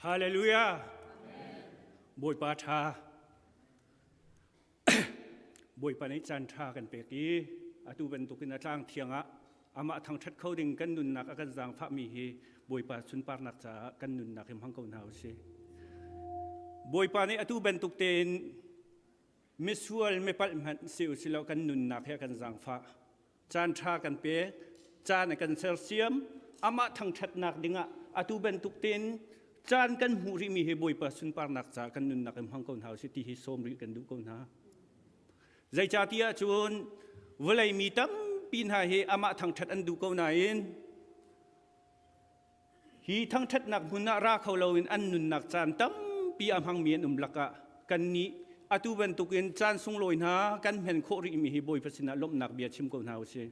Hallelujah. Bawipa ṭha. Bawipa nih caan ṭha kan pek i atu bantukin a tlang thiang ah amah thangṭhat kho ding kan nunnak a kan zaangfahmi hi Bawipa sunparnak caah kan nunnak hi hmang ko hna usih. Bawipa nih atu bantuk tein misual mipalh hmanh si usilo kan nunnak hi a kan zaangfah. Caan ṭha kan pek, caan a kan sersiam, amah thangṭhatnak dingah atu bantuk tein caan kan hmuh rihmi hi Bawipa sunparnak caah kan nunnak in hmang ko hna usih ti hi sawm rih kan duh ko hna. Zeicahtiah cun vawlei mi tampi hna hi amah thangṭhat an duh ko nain Hi thangṭhatnak hmun ah ra kho loin an nunnak caan tampi a hmangmi an um lakah kannih atu bantukin caan sunglawi hna kan hmen khawh rihmi hi Bawipa sinah lawmhnak bia chim ko hna u sih.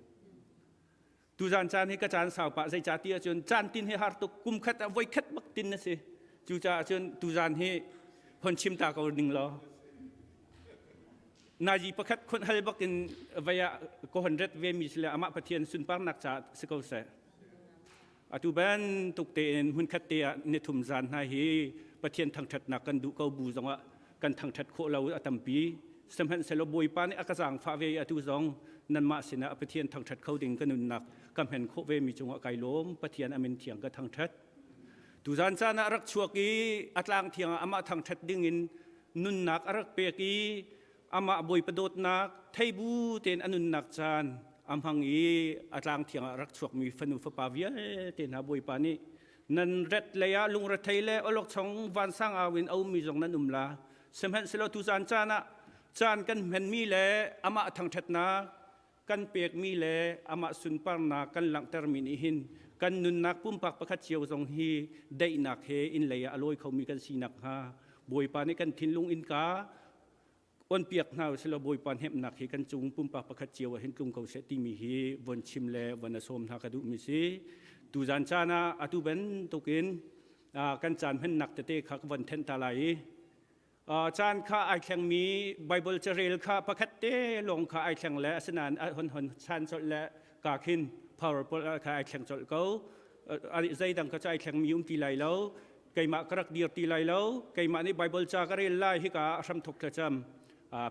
Tuzan caan hi ka caan sau pah zeicahtiah cun caan tin hi har tuk kum khat ah voi khat bak tin na si. Cucaah cun tuzan hi hon chim ta ko ning law nazi pakhat khon hal bak in vei ah ko hon ret ve mi si le amah Pathian sunparnak caah si ko seh. Atu bantuk tein hmunkhat te ah nithum zan hna hi Pathian thangṭhatnak kan duh ko bu zongah kan thangṭhat khawh lo a tampi. Sihmanhsehlaw Bawipa nih a ka zaangfah ve i atu zong nanmah sinah Pathian thangṭhat kho ding ka nunnak ka hmen khawh ve mi cungah kai lawm. Pathian a min thiang ka thangṭhat. Tuzan caan ah a rak chuak i a tlang thiang ah amah thangṭhat dingin nunnak a rak pek i amah Bawipa dawtnak theibu tein a nunnak caan a hmang i a tlang thiang ah rak chuakmi fanu fapa vialte hna Bawipa nih nan ret lei ah lungrethei le awlokchong vansang au in a ummi zong nan um la sihmanhsehlaw tuzan caan ah caan kan hmanmi le amah thangṭhatnak kan pekmi le amah sunparnak kan langhtermi nih hin kan nunnak pumpak pakhat cio zong hi daihnak he inn lei ah a lawi khomi kan si nakhnga Bawipa nih kan thinlung innka onpiak hna usih Bawipa hnemhnak hi kan cung pumpak pakhat cio ah hin tlung ko seh timi hi von chim le von a sawm hna ka duhmi si. Tuzan caan ah atu bantukin kan caan hmannak tete kha ka von thenh ta lai i caan kha ai thlengmi Bible carel kha pakhat te lawng kha ai thleng le asinain a hon hon chan colh le ka khin powerpoint kha ai thleng colh ko zeidang kha cu ai thlengmi um ti lai lo keimah ka rak dir ti lai lo keimah nih Bible ca ka rel lai hika a hramthok thlacam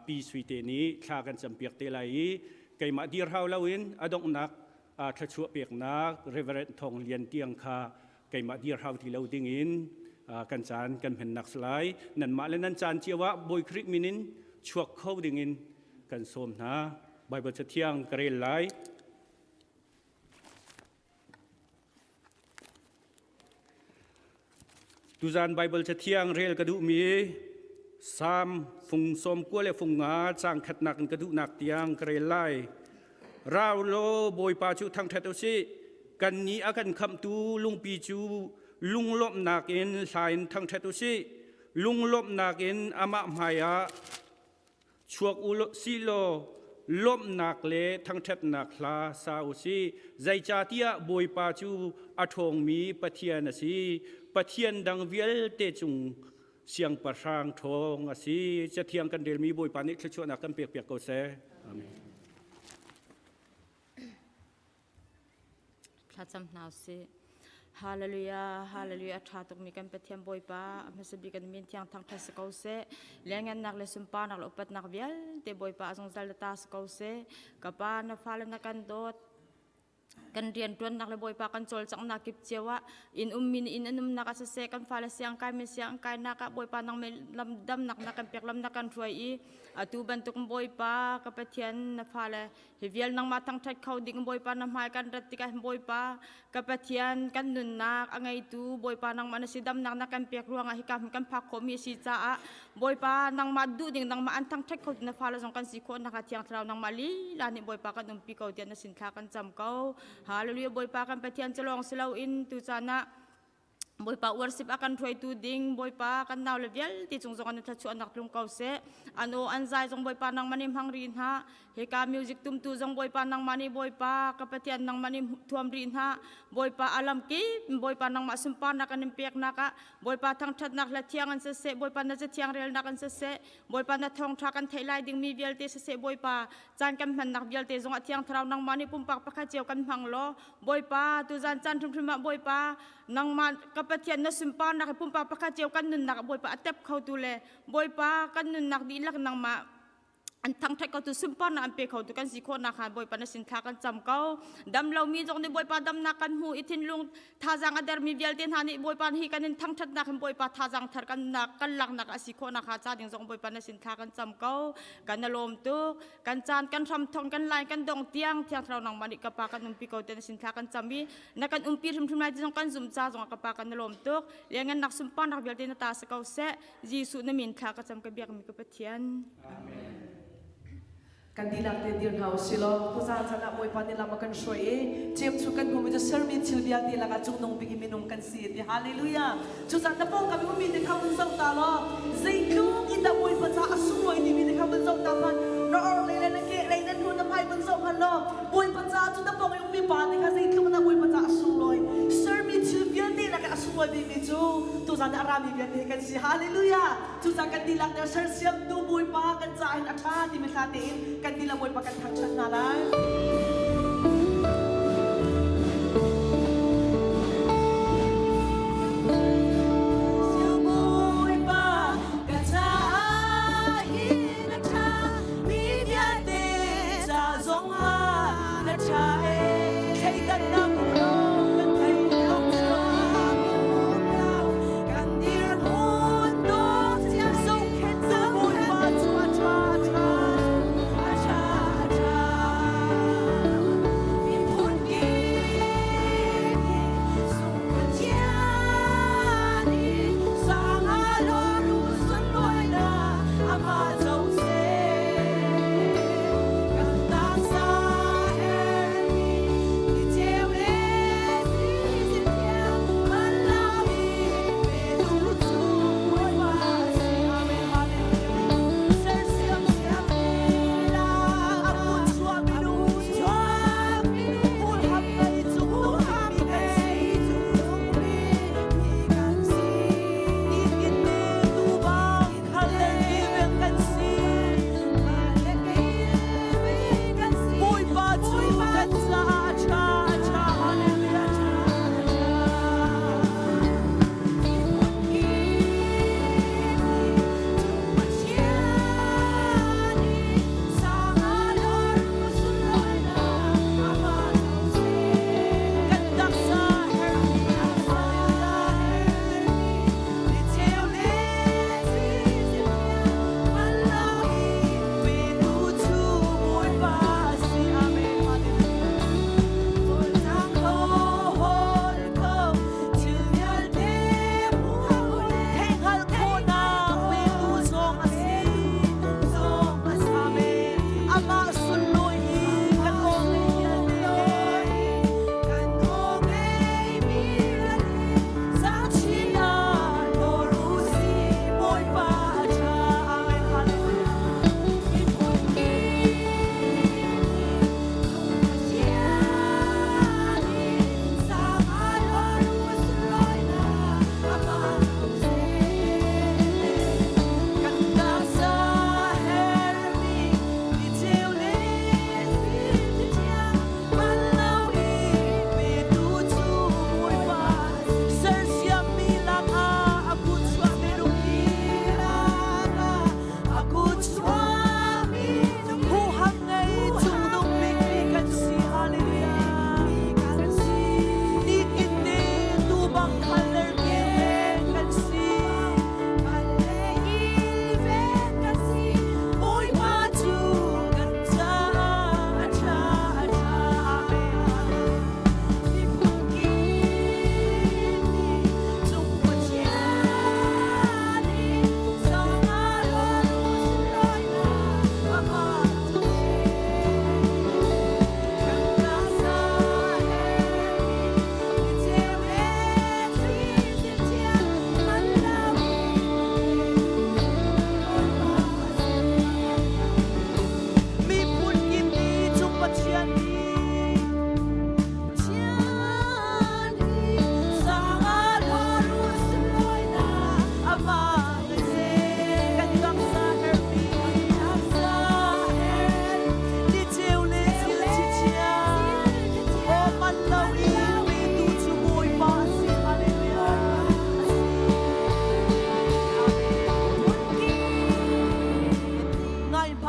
pi sui te nih thla kan campiak te lai i keimah dir hau loin a donghnak thluachuah peknak Reverend Thong Lian tiang kha keimah dir hau ti lo ding in kan caan kan hmennak lai nanmah le nan caan cio ah Bawi Khrih min in chuak kho ding in kan sawm hna Bible cathiang ka rel lai Tuzan Baibal Cathiang rel ka duhmi Salm fung 90 le fung nga caang khatnak in ka duhnak tiang ka rel lai. Rau law Bawipa cu thangṭhat u sih. Kannih a kan khamhtu lungpi cu lunglawmhnak in hla in thangṭhat u sih. Lunglawmhnak in amah hmaiah Chuak u sih law lawmhnak le thangṭhatnak hla sa u sih. Zeicahtiah Bawipa cu a ṭhawngmi Pathian a si. Pathian dang vialte cung siangpahrang ṭhawng a si. Cathiang kan relmi Bawipa nih thluachuahnak kan pekpiak ko seh. Amen. Thlacam hna usih. Hallelujah, hallelujah, a ṭha tukmi kan Pathian Bawipa, a hmasa bik kan min thiang thangṭhat si ko seh. Lianngannak le sunparnak le upatnak vialte Bawipa a zungzal le ta si ko seh. Ka Pa, na fale na kan dawt, kan rianṭuannak le Bawipa kan cawlcanghnak kip cio ah inn ummi nih inn an umnak ah siseh, kan fale siangkai mi siangkainak ah Bawipa nang lam damnak na kan pek lam na kan hruai i atu bantuk Bawipa ka Pathian na fale Hi vial nangmah thangṭhat kho ding Bawipa na hmai kan rat tikah Bawipa ka Pathian kan nunnak a ngeitu Bawipa nangmah na si damnak na kan pek ruangah hika hmun kan phak khawhmi a si caah Bawipa nangmah duh ding nangmah an thangṭhat kho na fale zong kan si khawh nakhnga Thiang Thlarau nangmah lila nih Bawipa kan umpi ko tiah na sin thla kan cam ko. Hallelujah Bawipa kan Pathian cu lawng si loin tucaan ah Bawipa worship a kan hruaitu ding Bawipa kan nau le vialte cung zong an thluachuah nak tlung ko seh an aw an zai zong Bawipa nangmah nih hmang rih hna hika music tumtu zong Bawipa nangmah nih Bawipa ka Pathian nangmah nih thuam rih hna Bawipa alam kip Bawipa nangmah sunparnak an in peknak ah Bawipa thangṭhatnak hla thiang an siseh Bawipa na cathiang relnak an siseh Bawipa na thawngṭha kan theih lai dingmi vialte siseh Bawipa caan kan hmannak vialte zong ah thiang thlarau nangmah nih pumpak pakhat cio kan hmang law Bawipa tuzan caan hrimhrim ah Bawipa nangmah ka. Pathian na sunparnak hi pumpak pakhat cio kan nunnak ah Bawipa a tep khotu le Bawipa kan nunnak dihlak nangmah an thangthat ko tu sunparnak an pe kho tu kan si khawh nak han Bawipa na sin thla kan cam ko. Dam lomi zong nih Bawipa damnak kan hmu i thinlung thazang a dermi vialte hna nih Bawipa hi kan in thangthatnak hin Bawipa thazang thar kan nak kan laknak a si khawh nak ha ca ding zong Bawipa na sin thla kan cam ko. Kan na lawm tuk. Kan caan kan hram thong kan lai kan dong tiang Thiang Thlarau nangmah nih ka pa kan umpi ko te na sin thla kan cam i na kan umpi hrimhrim lai ti zong kan zum ca zong ka pa kan na lawm tuk. Liangan nak sunparnak vialte na ta si ko seh. Jesuh na min thla ka cam ka biakmi ka Pathian. Amen. Kan dihlak te dir hna usih law khuazaan caan ah Bawipa nih lam a kan hruai i cem chu kan hmumi cu sermi thil vialte lakah cungnung bik i minung kan si ti. Hallelujah. Cucaah na pawngkam i ummi te kha vun zoh ta law zeitluk in dah Bawipa caah a sunglawi timi te kha vun zoh ta hmanh. Na orhlei le na kehlei, na hnu na hmai vun zoh hmanh law Bawipa caah cu na pawng i ummi pa te kha zeitluk in dah Bawipa caah a sunglawi. Sermi thil vialte lakah a sunglawi bikmi cu tuzaan ah a rami vialte hi kan si. Hallelujah. Cucaah kan dihlak nih sersiamtu Bawipa kan caah hin a ṭha timi hla tein kan dihlak Bawipa kan thangṭhat hna lai. Bawipa ka caah hin a ṭha, mi vialte ca zongah na ṭha e. Thleidannak lawng kan thei kan dirhmun dawt zohkhenh Bawipa cu a ṭha, a ṭha, a ṭha, a ṭha.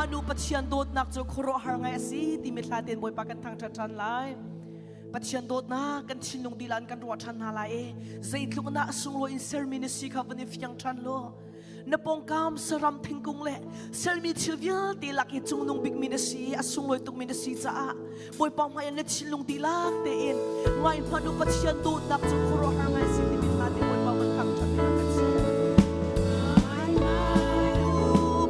hmanh u Pathian dawtnak cu khuaruahhar ngai a si timi hla tein Bawipa kan thangṭhat ṭhan lai. Pathian dawtnak kan thinlung dilah in kan ruah ṭhan hna lai i zeitluk in dah a sunglawi in sermi na si kha van i fiang ṭhan law na pawngkam saram thingkung le sermi thil vialte lak i cungnung bikmi na si a sunglawi tukmi na si caah Bawipa hmai ah na thinlung dihlak tein ngai hmanh u Pathian dawtnak cu khuaruahhar ngai si timi hla te Bawipa van thangṭhat in kan si.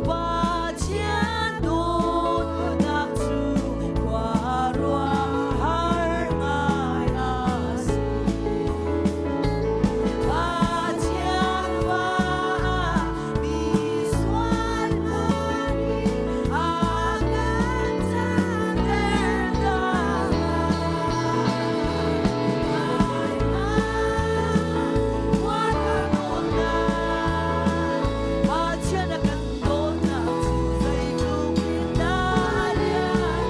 Pathian dawtnak cu khuaruahhar ngai a si. Pathian fa mi sual a kan canter Pathian a kan dawtnak cu zeitluk in dah a lian.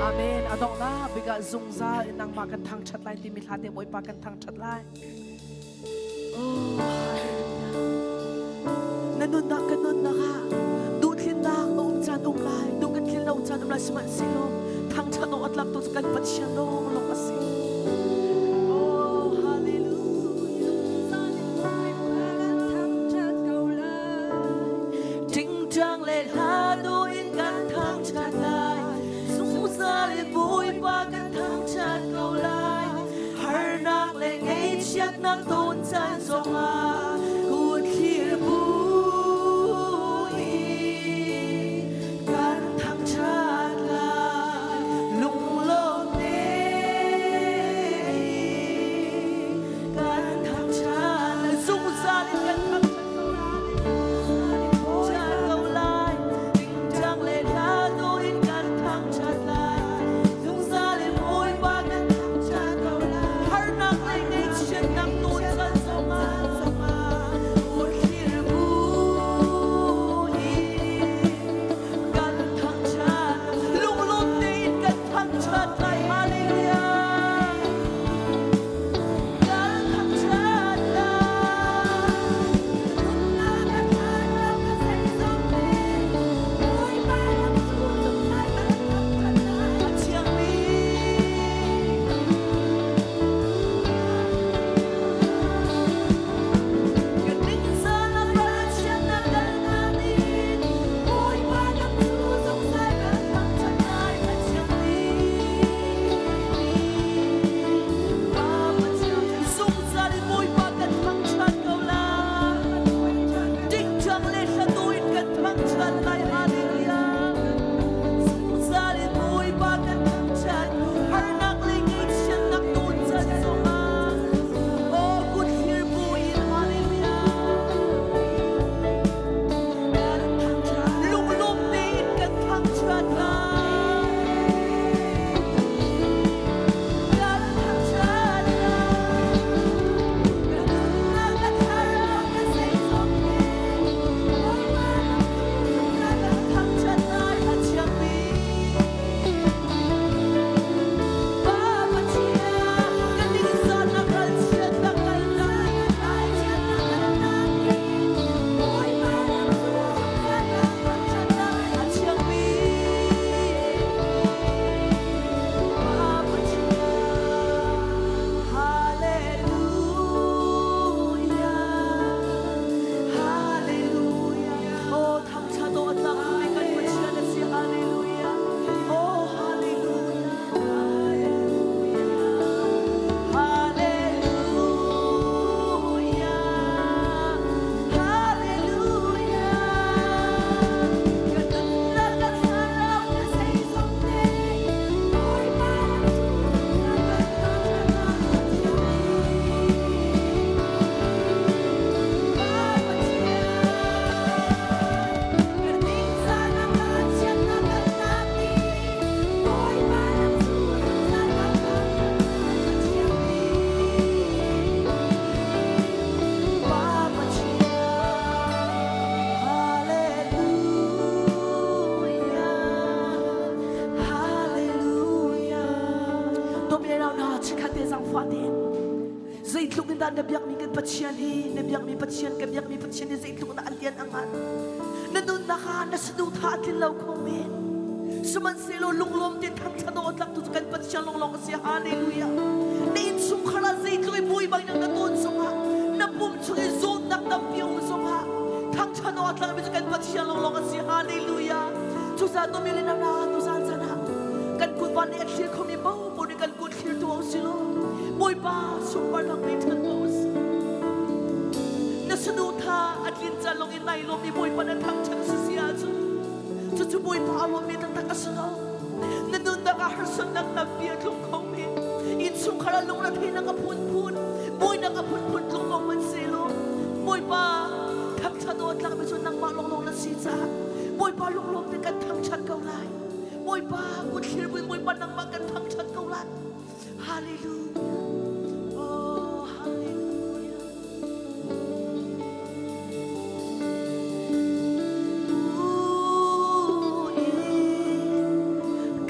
Amen. A donghnak bik ah zungzal in nangmah kan thangṭhat lai timi hla te Bawipa kan thangṭhat lai. Oh, hallelujah. Na nunnak ka nunnak ah duhthlinnak a um caan um lai, duh kan thlin lo caan um lai sihmanhsehlaw thangṭhat awk a tlak tu cu kan Pathian lawnglawng a si. Oh, hallelujah. Tingtang le hla in kan thangṭhat lai, zungzal in Bawipa kan thangṭhat ko lai. Harnak le ngaihchiatnak ton caan zongah kut thlir bu in kan thangṭhat lai. Lunglawm tein kan thangṭhat lai. Zungzal in kan thangṭhat ko lai. Tingtang le hla in kan thangṭhat lai. Zungzal in Bawipa kan thangṭhat ko lai. Harnak le ngaihchiatnak ton caan zongah dah na biakmi kan Pathian hi, na biakmi Pathian, ka biakmi Pathian hi zeitluk dah a lian a ngan. Na nunnak ah na saduhthah a tlin lo kho men. Sihmanhsehlaw lunglawm tein thangṭhat awk a tlak tu cu kan Pathian lawnglawng a si. Hallelujah. Na innchungkhar ah zeitluk i buaibai nak na tawn zongah, na pum chung i zawtnak tampi a um zongah, thangṭhat awk a tlakmi cu kan Pathian lawnglawng a si. Hallelujah. Cucaah tumil in a ra tuzan chan ah kan kut van nih a thlir khomi paohpaoh nih kan kut thlir tuah u sih law Bawipa sunparnak pe ṭhan tuah u sih. Na saduhthah a tlin ca lawng in nai lawm i Bawipa na thangṭhat si si ahcun cucu Bawipa a lawmmi taktak a si lo. Na nunnak ah harsatnak tampi a tlung kho men. Innchungkhar ah lungretheihnak a phunphun, buainak a phunphun tlung ko hmanhsehlaw Bawipa thangṭhat awk a tlakmi cu nangmah lawnglawng na si caah Bawipa lunglawm te kan thangṭhat ko lai. Bawipa kut thlir buin Bawipa nangmah kan thangṭhat ko lai. Hallelujah. Oh, hallelujah.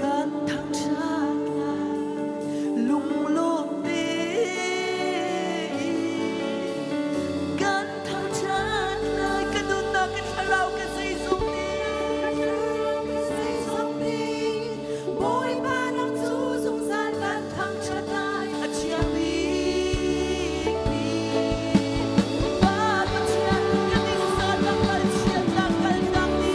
Kan thangṭhat lai lunglawm tein kan thangṭhat lai ka nunnak ka thlarau ka zeizong nih Bawipa nang cu zungzal kan thangṭhat lai a thiang bikmi Pa Pathian kan inn nak kal chiatnak kalnak ni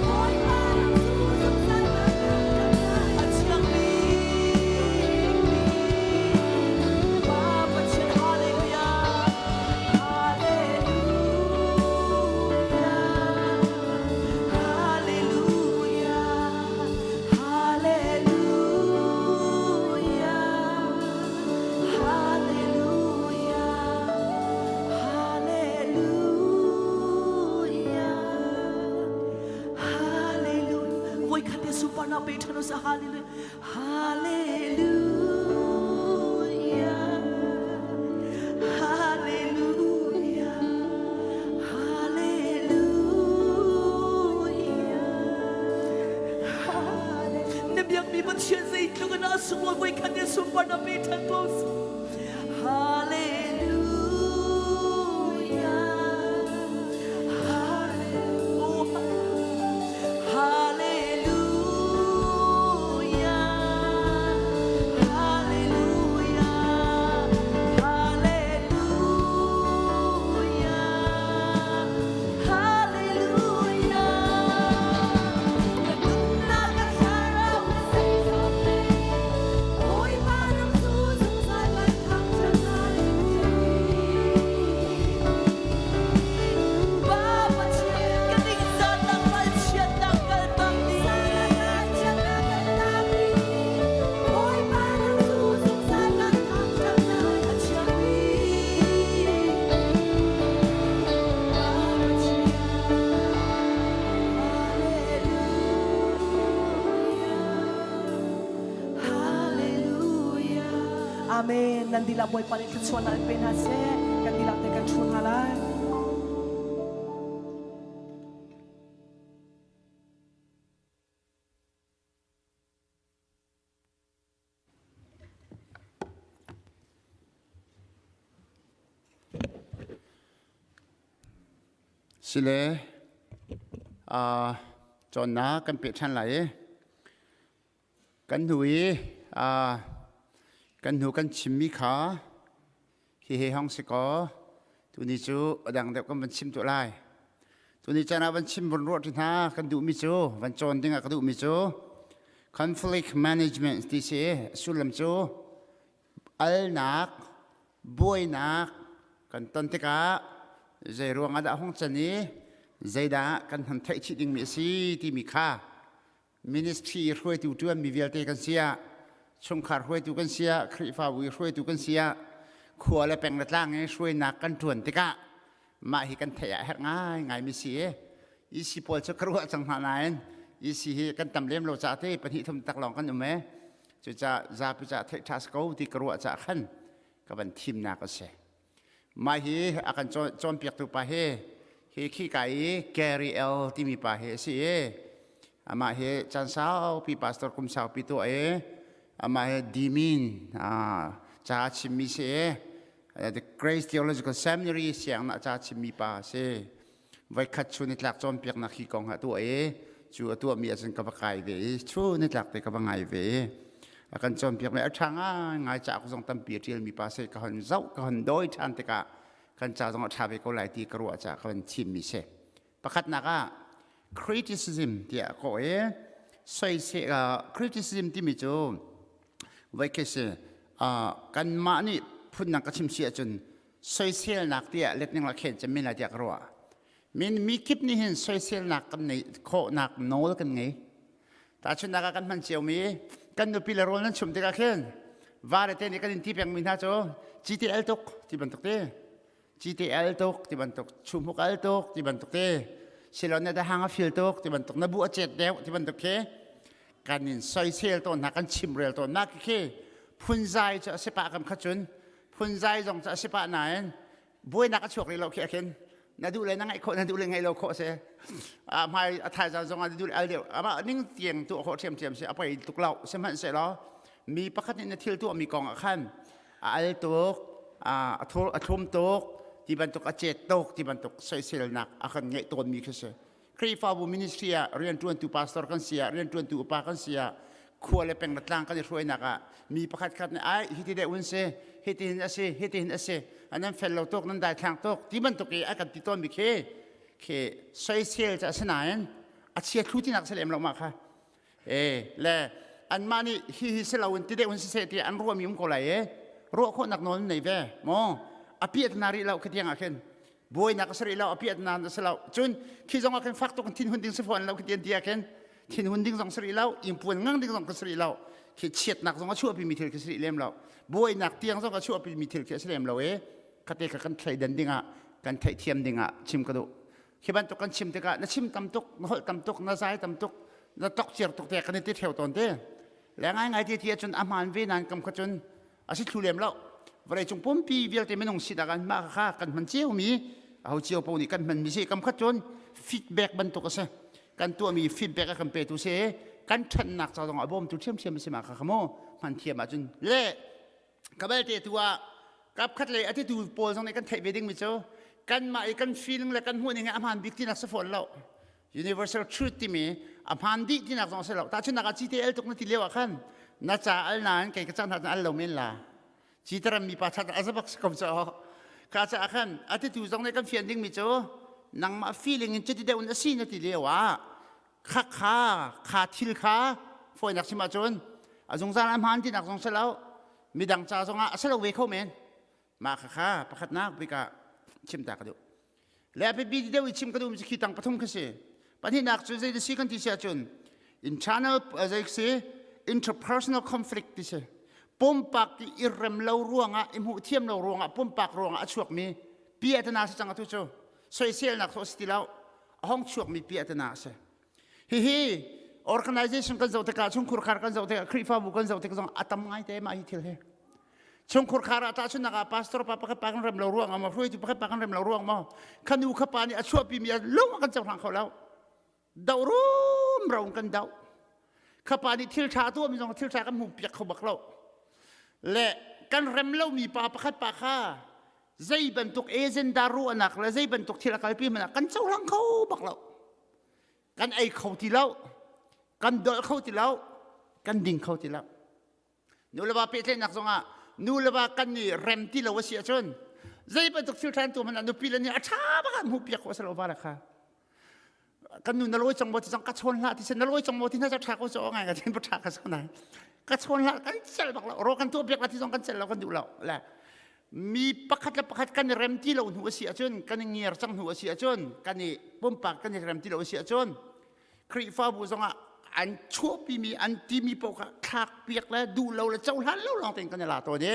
Bawipa nang cu zungzal kan thangṭhat lai a thiang bikmi Pa Pathian hallelujah hallelujah Hallelujah, hallelujah, hallelujah, hallelujah, hallelujah. Voi khat te super na pe thanu sa hallelujah, hallelujah, hallelujah. Hallelujah. Na biakmi Pathian zeitluk in a sunglawi voi khat in sunpar na pe ṭhan ko. Hallelujah. Hallelujah. Hallelujah. Hallelujah. Hallelujah. Ka nunnak ka thlarau ka zeizong te Bawipa nang cu zungzal kan thangṭhat lai. Pa Pathian ka ningzahnak ralchiatnak kaltak dih. Bawipa nang cu zungzal kan thangṭhat lai. A thiangmi Pa Pathian. Hallelujah. Hallelujah. Amen. Nan dilah Bawipa nih thluachuahnak in pe hna seh. Kan dilah te kan ṭhu hna lai. Sile cawnnak kan peh ṭhan lai i kan hnu i kan hnu kan chimmi kha hihi hong si kaw tuni cu a dang deuh kan van chim tuah lai. Tuni caan ah van chim von ruah ṭi hna kan duhmi cu van cawn ding ah ka duhmi cu conflict management ti si sullam cu alnak buainak kan ton tikah zei ruang ah dah hung can i zeidah kan hon theih chih dingmi a si timi kha ministry hruaitu ṭuanmi vialte kan si ah chungkhar hruaitu kan si ah Khrihfabu i hruaitu kan si ah khua le peng le tlang i hruainak kan ṭuan tikah mah hi kan theih ah herh ngaingai mi si i EC pawl cu ka ruah cang hna nain EC hi kan tam lem lo caah te pahnih thum tak lawng kan um e cucaah zapi caah theih ṭha si ko ti ka ruah caah khan ka van thimnak a si. Mah hi a kan cawnpiaktu pa hi hi khika i Gary L timi pa hi a si i amah hi caan saupi pastor kum saupi tuah i Amah hi Dimin ca a chimmi si i The Grace Theological Seminary sianginn ah ca a chimmi pa a si. Voikhat chu nitlak cawnpiaknak hi kong ah tuah i cu a tuahmi ahcun ka va kai ve i chu nitlak te ka va ngai ve i a kan cawnpiakmi a ṭha ngaingai cauk zong tampi a ṭialmi pa si ka hon zoh ka hon dawi ṭhan tikah kan ca zong a ṭha ve ko lai ti ka ruah caah ka van thimmi si. Pakhatnak ah criticism tiah kawh i soisel criticism timi cu voikhat si kanmah nih phundang ka chim si ahcun soiselnak tiah letning la khen cem men lai tiah ka ruah. Min mi kip nih hin soiselnak kan neih khawhnak nawl kan ngei. Tahchunhnak ah kan hman ciomi kan nupi le rawl nan chum tikah khin va le te nih kan in ti pengmi hna cu GTL tuk ti bantuk te cite al tuk ti bantuk chumhuk al tuk ti bantuk te silon na hang a fil tuk ti bantuk na bu a cet deuh ti bantuk khi kan in soisel tawn hna kan chimrel tawn na khi phunzai cu a si pah kam kha cun phunzai zong cu a si pah nain buainak a chuak rih lo khi a khin na duh le na ngaih khawh na duh le ngaih lo khawh si a hmai a thai zan zong ah na duh le al deuh amah ning tiang tuah khawh ṭhiamṭhiam si a poi tuk lo sihmanhsehlaw mi pakhat nih na thil tuah mi kong ah khan a al tuk, a thlum tuk, ti bantuk a cet tuk ti bantuk soiselnak a kan ngeih tawnmi khi si. Khrihfabu ministry ah rianṭuantu pastor kan si ah, rianṭuantu upa kan si ah, khua le peng le tlang kan i hruainak ah mi pakhat khat nih ai hi ti deuh un si, hi ti hin a si, hi ti hin a si, nan fel lo tuk, nan daithlang tuk ti bantuk i a kan ti tawnmi khi khi soisel cu a si nain a chia thlu tinak si lem lo mah kha. E le anmah nih hi hi si loin ti deuh in siseh ti an ruahmi um ko lai e ruah khawhnak nawl nei ve maw a piat na rih lo khi tiang ah khin buainak a si rih lo a piat na si lo cun khi zong ah khin fak tuk in thinhun ding si fawn lo khi tian ti ah khin thinhun ding zong si rih lo ingpuan ngang ding zong si rih lo khi chiatnak zong a chuahpi mi thil khi si rih lem lo buainak tiang zong a chuahpi mi thil khi a si lem lo e khate kha kan thleidan ding ah kan theihthiam ding ah chim ka duh Khi bantuk kan chim tikah na chim tam tuk, na holh tam tuk, na zai tam tuk, na tok ciar tuk te kan i ti theo tawn te. Le ngai ngai ti ti ahcun a hmaan ve nain kam kha cun a si thlu lem lo. Vawlei cung pumpi vialte minung sinak ah mah kha kan hman ciomi aho cio paoh nih kan hmanmi si kam khat cun feedback bantuk a si. Kan tuahmi feedback a kan petu si kan ṭhannak ca zong a bawmtu ṭhiamṭhiam a si mah kha kha mu hman thiam ahcun le Ka belte tu ah kapkhat lei a titu pawl zong nih kan theih ve dingmi cu kanmah i kan feeling le kan hmuhning hi a hmaan bik tinak si fawn lo. Universal truth timi a hmaan dih tinak zong si lo. Tahchunhnak ah cite el tuk na ti lio ah khan na ca al nain kei ka cang hna al lo men la. Citaram mi pa that a zabak si ko caw. Ka caah khan a titu zong nih kan fian dingmi cu nangmah feeling in cuti deuh in a si na ti lio ah kha kha kha thil kha fawinak chim ahcun a zungzal a hmaan tinak zong si lo midang ca zongah a si lo ve kho men mah kha kha pakhatnak bik ah chim ta ka duh le a biapi deuh i chim ka duh mi khi tang pathum kha si pahnihnak cu zei si kan ti si ahcun internal zei si interpersonal conflict ti si pumpak ti i rem lo ruangah i hmuh thiam lo ruangah pumpak ruangah a chuakmi piahtana si cang atu cu soiselnak thawh si ti lo a hong chuakmi piahtana a si. Hihi organization kan zoh tikah chungkhur khar kan zoh tikah Khrihfabu kan zoh tik zong a tam ngai te mah hi thil hi. Chungkhur khar ah tahchunhnak ah pastor pa pakhat pa kan rem lo ruang ah maw hruaitu pakhat pa kan rem lo ruang maw khanu khapa nih a chuahpi mi a lung kan cohlang kho lo. Do rum ro kan do. Khapa nih thil ṭha tuah mi zong thil ṭha kan hmu piak kho bak lo. Le kan rem lomi pa pakhat pa kha zei bantuk agenda ruahnak le zei bantuk thil a kalpi hmanh ah kan cohlang kho bak lo kan ei kho ti lo kan dolh kho ti lo kan ding kho ti lo nu le va pehtlaihnak zongah nu le va kan i rem ti lo a si ahcun zei bantuk thil ṭhan tu hmanh ah nupi le nih a ṭha bak ah hmuh piak khawh a si lo va le kha Kan nu na lawi cang maw ti cang ka chawn hlah ti sen na lawi cang maw ti na ṭha ko cu ngai ka tin ṭha ka so nai ka chawn hlah kan cel bak lo ro kan tuah piak la ti zong kan cel lo kan duh lo le mi pakhat le pakhat kan i rem ti lo hnu a si ahcun kan i ngiar cang hnu a si ahcun kan i pumpak kan i rem ti lo a si ahcun Khrihfabu zongah an chuahpimi an timi paoh kha thlak piak le duh lo le cohlan lo lawng tein kan i la tawn i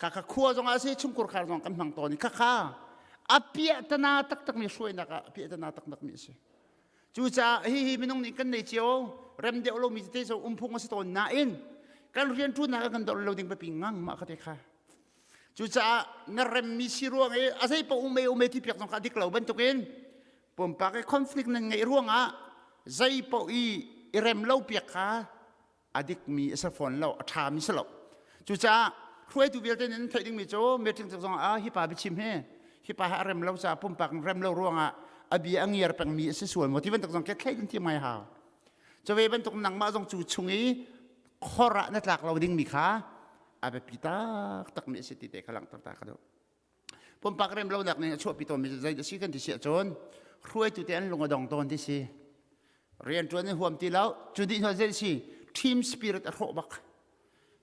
Khakha khua zong ah si chungkhur khar zong kan hmang tawn i khakha a piahtana taktakmi hruainak ah a piahtana taktakmi a si. Cucaah hihi minung nih kan nei cio rem deuh lomi tete cu um phung a si tawn nain kan rianṭuannak ah kan dolh lo ding biapi ngang mah kha te kha. Cucaah na remmi si ruang i a zei paoh um e um e ti piak zong kha a dik lo bantukin pumpak i conflict nan ngeih ruangah zei paoh i i rem lo piak kha. A dikmi a si fawn lo, a ṭhami si lo. Cucaah hruaitu vialte nih nan theih dingmi cu meeting tik zongah ah hi pa biachim hi hi pa hi a rem lo caah pumpak in rem lo ruangah a bia a ngiar pengmi a si sual maw ti bantuk zong ke thlei din thiam ngai hau. Cu ve bantuk nangmah zong cu chung i khor ah na tlak lo dingmi kha a biapi taktakmi a si ti te kha langhter ta ka duh. Pumpak rem lonak nih a chuahpi tawnmi cu zei a si kan ti si ahcun hruaitu te an lung a dong tawn ti si. Rianṭuan in huam ti lo, cu dih hnu zei si team spirit a hrawh bak.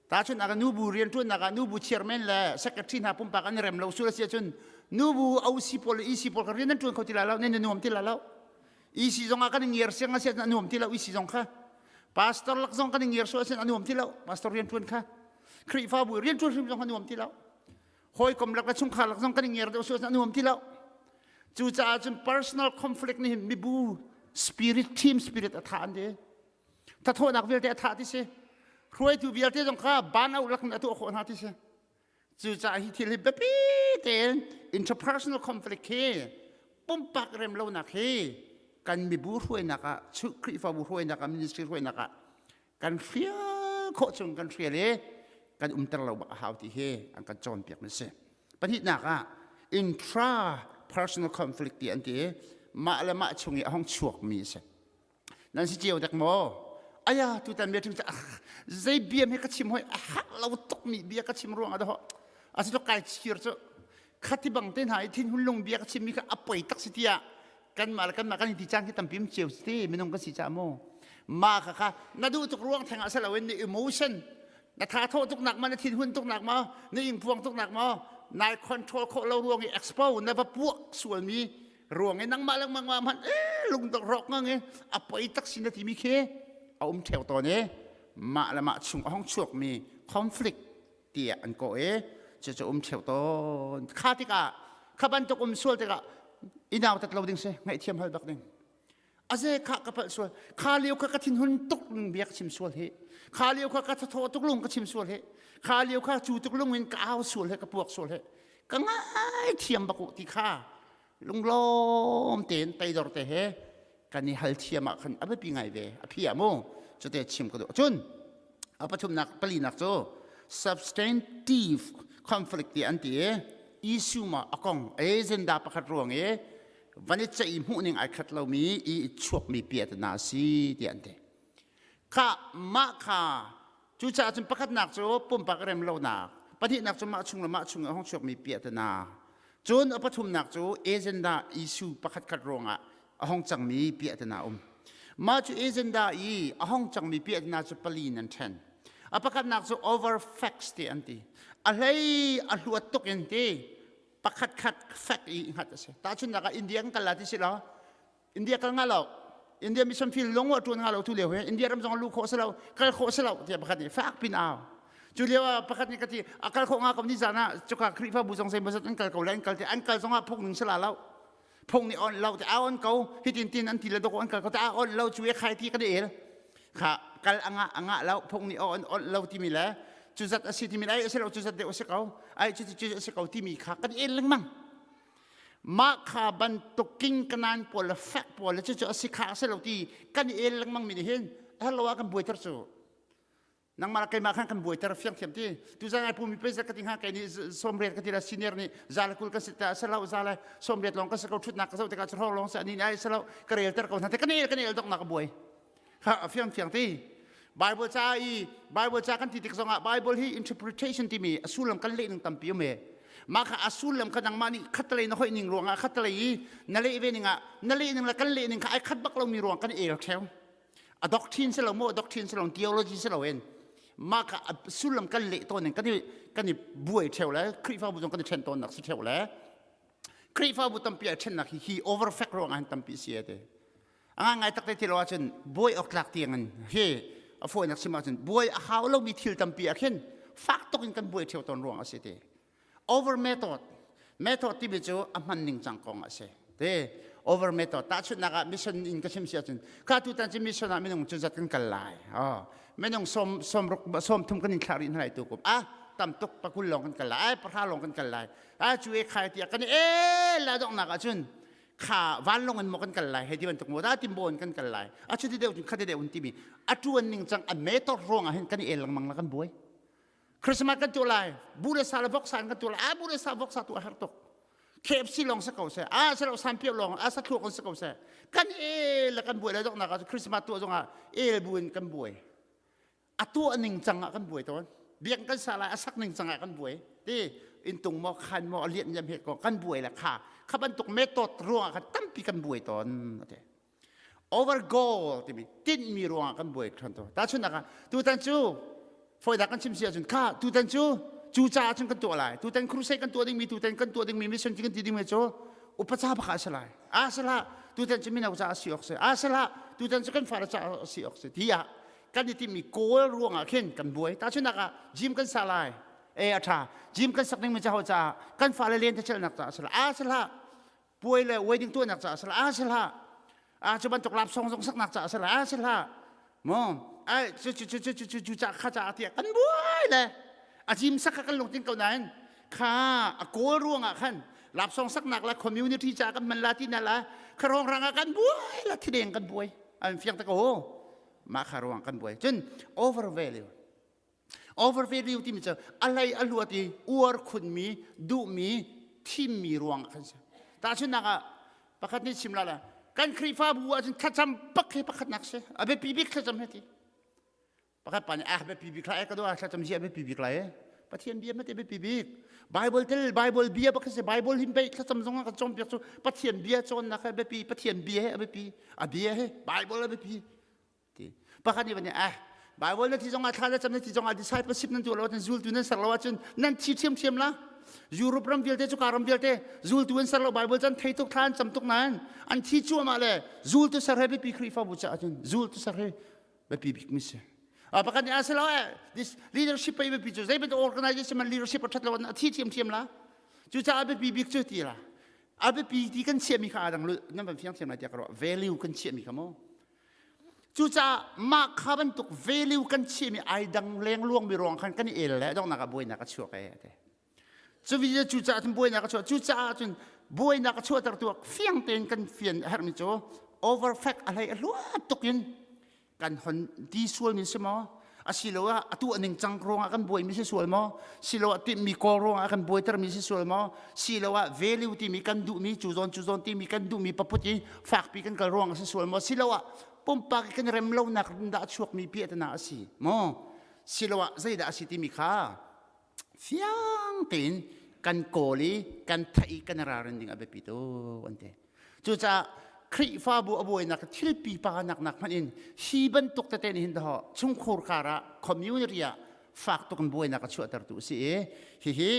Tahchunhnak ah nubu rianṭuannak ah nubu chairman le secretary hna pumpak an i rem lo sul a si ahcun nubu OC pawl le EC pawl kha rian an ṭuan kho ti lai lo, nan i nuam ti lai lo. EC zong ah kan i ngiar siang a si ahcun a nuam ti lo EC zong kha. Pastor lak zong kan i ngiar sual ahcun a nuam ti lo pastor rianṭuan kha. Khrihfabu rianṭuan hrim zong a nuam ti lo. Hawikom lak le chungkhar lak zong kan i ngiar deuh sual ahcun a nuam ti lo. Cucaah cun personal conflict nih hin mibu spirit team spirit a tha an ti. Thathawhnak vialte a thah ti si. Hruaitu vialte zong kha ban auh lak in a tuah khawh hna ti si. Cucaah hi thil hi biapi tein interpersonal conflict hi pumpak rem lonak hi kan mibu hruainak ah Khrihfabu hruainak ah ministry hruainak ah kan hrial khawh chung kan hrial i kan umter lo bak a hau ti hi an kan cawnpiak mi si. Pahnihnak ah intra personal conflict ti an ti i mah le mah chung i a hong chuak mi a si. Nan si cio dek maw? Aya tutan bia chim zei bia he ka chim hoi a hak lo tuk mi bia ka chim ruang ah dah a si kai chir cu khati bang te hna i thin hun lung bia ka chim mi kha a poi tak si tiah kanmah le kanmah kan in ti caan khi tampi um cio si minung kan si ca mu ma kha kha na duh tuk ruang theng ah si loin na emotion na tha thawh tuk nak ma na thin hun tuk nak ma na ingpuang tuk nak ma nai control khawh lo ruang i expo na va puak sual mi ruang i nangmah lengmang ma hmanh eh lungdok rawk ngang i a poi tak sin na timi khi a um theo tawn i mah le mah chung a hong chuakmi conflict tiah an kawh i cucu um theo tawn. Kha tikah kha bantuk um sual tikah i nautat lo ding si, ngaihthiam hal bak ding. Aze kha ka palh sual, kha lio kha ka thinhun tuk lung bia ka chim sual hi, kha lio kha ka thathaw tuk lung ka chim sual hi, kha lio kha cu tuk lung in ka au sual hi, ka puak sual hi, ka ngaithiam bak u ti kha lunglawm tein teidor te he kan i hal thiam ah khan a biapi ngai ve. A phi ah mu cute chim ka duh. Cun a pathumnak palinak cu substantive conflict ti an ti i issue ma a kong agenda pakhat ruang i van i ceih hmuh ning ai khat lomi i chuakmi piatana si ti an ti. Kha mah kha cucaah cun pakhatnak cu pumpak rem lonak, pahnihnak cu mah chung le mah chung i a hung chuakmi piahtana, cun a pathumnak cu agenda issue pakhat khat ruangah a hung cangmi piahtana um. Mah cu agenda i a hung cangmi piahtana cu pali in an ṭhen. A pakhatnak cu over facts ti an ti. A hlei a hluat tuk in ti pakhat khat fact i hngat a si. Tahchunhnak ah India kan kal la ti si lo. India kal nga lo. India mission field lung wa ṭuan nga lo tu lio hi India ram zong lu khawh si lo, kal khawh si lo tiah pakhat nih fak pin au. Cu lio ah pakhat nih ka ti a kal khawh nga ko ni zan ah cuka Khrihfabu zong zeimawzat an kal ko le an kal ti an kal zong ah phung ning si la lo. Phung nih on lo ti a on ko hitin tin an ti le dok an kal ko ta a on lo cu e khai ti kan el. Kha kal anga anga lo phung nih on on lo timi le cu zat a si timi le ai a si lo cu zat deuh a si ko ai cu cu a si ko timi kha kan el lengmang. Mah kha bantuk king kanan pawl le fek pawl le cucu a si kha a si lo ti kan i el lengmang mi nih hin hello ah kan buaiter cu. Nangmah le keimah khan kan buaiter fiang thiam ti. Tuzan ai pumi pei ka ti hnga kei nih 80 ka ti la senior nih 120 kan si ta si lo 180 lawng ka si ko thutnak ka zoh tikah cu lawng si ani ai si lo ka relter ko hna te kan el kan el dok nak a buai. Ha fiang fiang ti. Bible ca i Bible ca kan ti tik zongah Bible hi interpretation timi a sullam kan leh ning tampi um e. Mah kha a sullam kha nangmah nih khatlei na hoih ning ruangah khatlei i na leh ve ning ah na leh ning le kan leh ning kha ai khat bak lomi ruang kan el theo. A doctrine si lo mu, a doctrine si lo, theology si lo in mah kha a sullam kan leh tawn ning kan i kan i buai theo le Khrihfabu zong kan i ṭhen tawn nak si theo le Khrihfabu tampi ai ṭhennak hi hi over fact ruangah hin tampi si e te. A ngai tak te ti lo ahcun buai awk tlak tiang in hi a fawinak chim ahcun buai a hau lomi thil tampi ah khin fak tuk in kan buai ṭheo tawn ruang a si ti. Over method. Method timi cu a hman ning cang kong a si. Te over method. Tahchunhnak ah mission in ka chim si ahcun kha tutan cu mission ah minung cu zat kan kal lai. Oh, minung som som ruk som thum kan in thlah rih hna lai tu kum. Ah tam tuk 20 lawng kan kal lai. Ai 10 lawng kan kal lai. Ah cu e khai tiah kan e la donghnak ahcun. Kha vanlong in maw kan kal lai hei ti bantuk maw dah timbaw in kan kal lai. A chuti deuh cun khati deuh in timi a ṭuan ning cang a method ruangah hin kan i el lengmang la kan buai. Christmas kan tuah lai, bu le sa le voksa in kan tuah lai. A bu le sa voksa tu a har tuk. KFC lawng si ko seh, a si lo sanpiau lawng, a sathluak in si ko seh. Kan el le kan buai le donghnak ah Christmas tuah zongah el bu in kan buai. A tuah ning cang ah kan buai tawn. Biak kan sa lai a sak ning cang ah kan buai. Ti intung maw khan maw a lian yam he ko kan buai le kha kha bantuk method ruangah khan tampi kan buai tawn. Ate. Over goal timi tinhmi ruangah kan buai ṭhan to. Tahchunhnak ah tutan cu fawidah kan chim si ahcun kha tutan cu cu caah cun kan tuah lai. Tutan crusade kan tuah dingmi tutan kan tuah dingmi mission kan ti dingmi cu upa ca bak ah si lai. A si hlah tutan cu mino caah si awk si. A si hlah tutan cu kan fale caah si awk si. Tiah kan i timmi goal ruangah khin kan buai. Tahchunhnak ah gym kan sa lai. E a ṭha. Gym kan sak dingmi caho caah kan fale len tachelnak caah si lai. A si hlah puai le wedding tuahnak caah si a si hlah a cu bantuk lapsong zong saknak caah si a si hlah mo ai cu cu cu cu cu cu ca kha caah tiah kan buai le a cim sak kha kan lungtin ko nain kha a kawl ruangah khan lapsong saknak le community caah kan man la ti na la kha rong rang ah kan buai la thideng kan buai an fiang ta ko mah kha ruang kan buai cun over value Overvalue timi cu a hlei a luat i uar khunmi, duhmi, thimmi ruang ah khan si. Tahchunhnak ah pakhat nih chim la la kan Khrihfabu ahcun thlacam bak hi pakhatnak si. A biapi bik thlacam hi ti. Pakhat pa nih a biapi bik lai ka dua thlacam hi a biapi bik lai. Pathian bia mate biapi bik. Bible tel Bible bia bak si Bible him bei thlacam zong ah kan cawnpiak cu Pathian bia cawnnak he biapi Pathian bia he a biapi a bia he Bible a biapi ti pakhat nih van eh Bible na thi zongah thla na cam na thi zongah discipleship nan tuah lo ahcun zultu nan ser lo ahcun nan thi ṭhiamṭhiam la Europe ram vialte cu ka ram vialte zultu an ser lo Bible can thei tuk thla an cam tuk nain an thi cuahmah le zultu ser he biapi Khrihfabu caah cun zultu ser he biapi bik mi si a pakhat nih a si lo eh this leadership pei biapi cu zei bantuk organization man leadership a ṭhat lo a thi ṭhiamṭhiam la cucaah biapi bik cu ti la a biapi ti kan chiahmi kha aa dang nan van fiang thiam lai tiah ka ruah value kan chiahmi kha mu Cucaah mah kha bantuk value kan chiahmi ai dang lengluangmi ruang khan kan i el le donghnak ah buainak a chuak e ati. Cu video cucaah cun buainak a chuak. Cucaah cun buainak a chuahtertu ah fiang tein kan fian a herhmi cu overfact a hlei a hluat tuk in kan hon ti sualmi si maw? Asiloah atu a ningcang ruangah kan buaimi si sual maw? Siloah timhmi kawl ruangah kan buaitermi si sual maw? Siloah value timi kan duhmi cu zawn cu zawn timi kan duhmi paput i fakpi kan kal ruangah si sual maw? Siloah pumpak kan rem lonak dah a chuakmi piahtana a si maw? Siloah zeidah a si timi kha fiang tein kan kawl i kan theih i kan ralrin ding a biapi tuk an ti. Cucaah Khrihfabu a buainak thil pipa nak nak hmanh in hi bantuk tete nih hin dahawh chungkhur kar ah community ah fak tuk in buainak a chuahtertu a si i hihi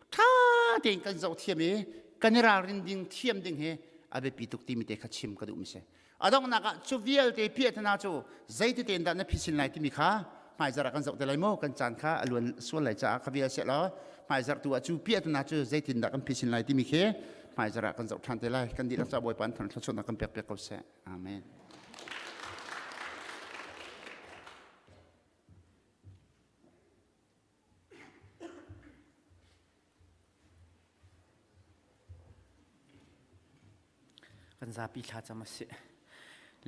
ṭha tein kan zoh thiam i kan i ralrin ding thiam ding hi a biapi tuk timi te kha chim ka duhmi si. A donghnak ah cu vialte piahtana cu zeiti tein dah na phisin lai timi kha hmaizarh ah kan zoh te lai maw kan caan kha a luan sual lai caah kha vial seh law hmaizarh tu ah cu piahtana cu zeitin dah kan phisin lai timi khi hmaizarh ah kan zoh ṭhan te lai kan dihlak ca Bawipa an thluachuahnak kan pek piak ko seh amen Kan zapi thlacam a si.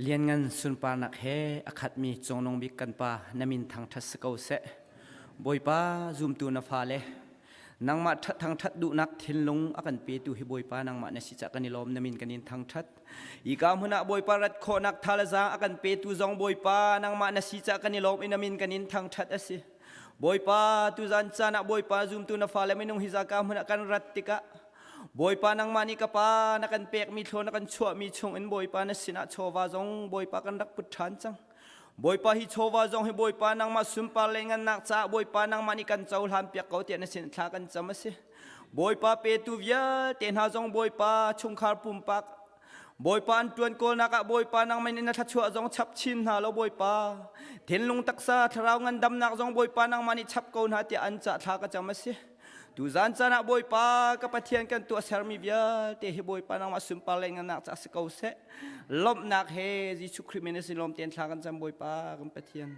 Lianngan sunparnak he a khatmi cungnung bik kan pa na min thangṭhat si ko seh. Bawipa zumtu na fale nangmah thangṭhat duhnak thinlung a kan petu hi Bawipa nangmah na si cah kan i lawm na min kan in thangṭhat. Ika hmun ah Bawipa rat khawhnak tha le zaang a kan petu zong Bawipa nangmah na si cah kan i lawm i na min kan in thangṭhat a si. Bawipa tuzan caan ah Bawipa zumtu na fale minung hi zaka hmun ah kan rat tikah Bawipa nangmah nih ka pa na kan pekmi thlaw na kan chuahmi chungin Bawipa na sinah chawva zong Bawipa kan rak put ṭhan cang. Bawipa hi chawva zong hi Bawipa nangmah sunpar le ngannak caah Bawipa nangmah nih kan cohlan piak ko tiah na sin thla kan cam a si. Bawipa petu vialte hna zong Bawipa chungkhar pumpak Bawipa an ṭuan kawlnak ah Bawipa nangmah nih na thluachuah zong chap chin hna law Bawipa thinlung taksa thlarau ngandamnak zong Bawipa nangmah nih chap ko hna tiah an cah thla ka cam a si. Tuzan caan ah Bawipa ka Pathian kan tuah sermi vialte hi Bawipa nangmah sunpar le ngannak ca si ko seh. Lawmhnak he Jesuh Khrih min in lawm tein thla kan cam Bawipa kan Pathian.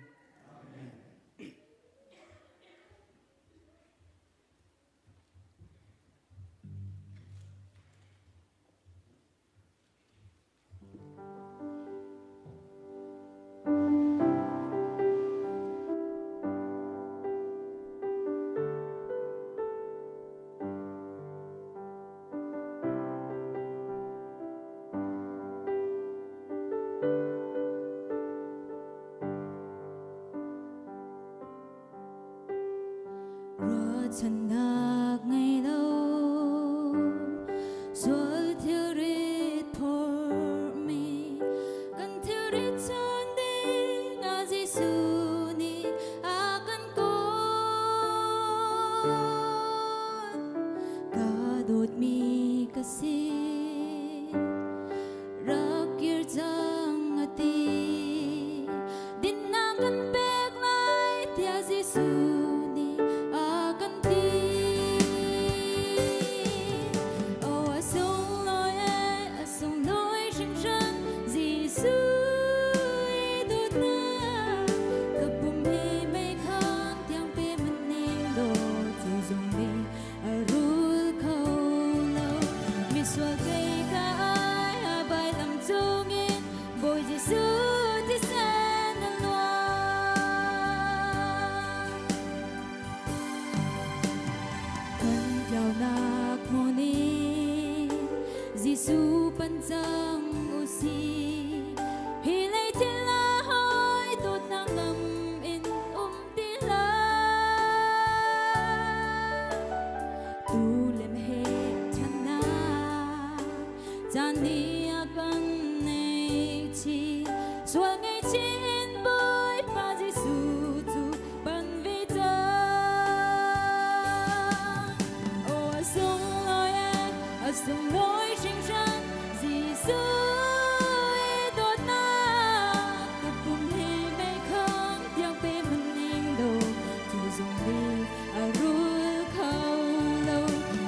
Ruahchannak ngei lo sual thilrit phormi kan thilrit chon ding ah Jesuh nih a kan kawl. Ka dawtmi ka si rak kir cang a ti dinnak kan pek lai tiah Jesuh nih a kan ti. Oh, a sunglawi e, a sunglawi hringhran Jesuh i dawtnak ka pum hi meikhang tiang pe maning law cu zong nih a rul kho lo misual kei ka ai a vailam cungin Bawi Jesuh thisen a luang. Kan tlaunak hmun in Jesuh pan cang u sih. Hi lei thil a hawi dawtnak lam in um ti hlah. Tulem he ṭhannak caan nih a kan neih chih. Sual ngaihchih in Bawipa Jesuh cu pan ve cang. Aw a sunglawi e, a sunglawi hringhran Jesuh i dawtnak ka pum hi meikhang tiang pe maning law cu zong nih a rul kho lo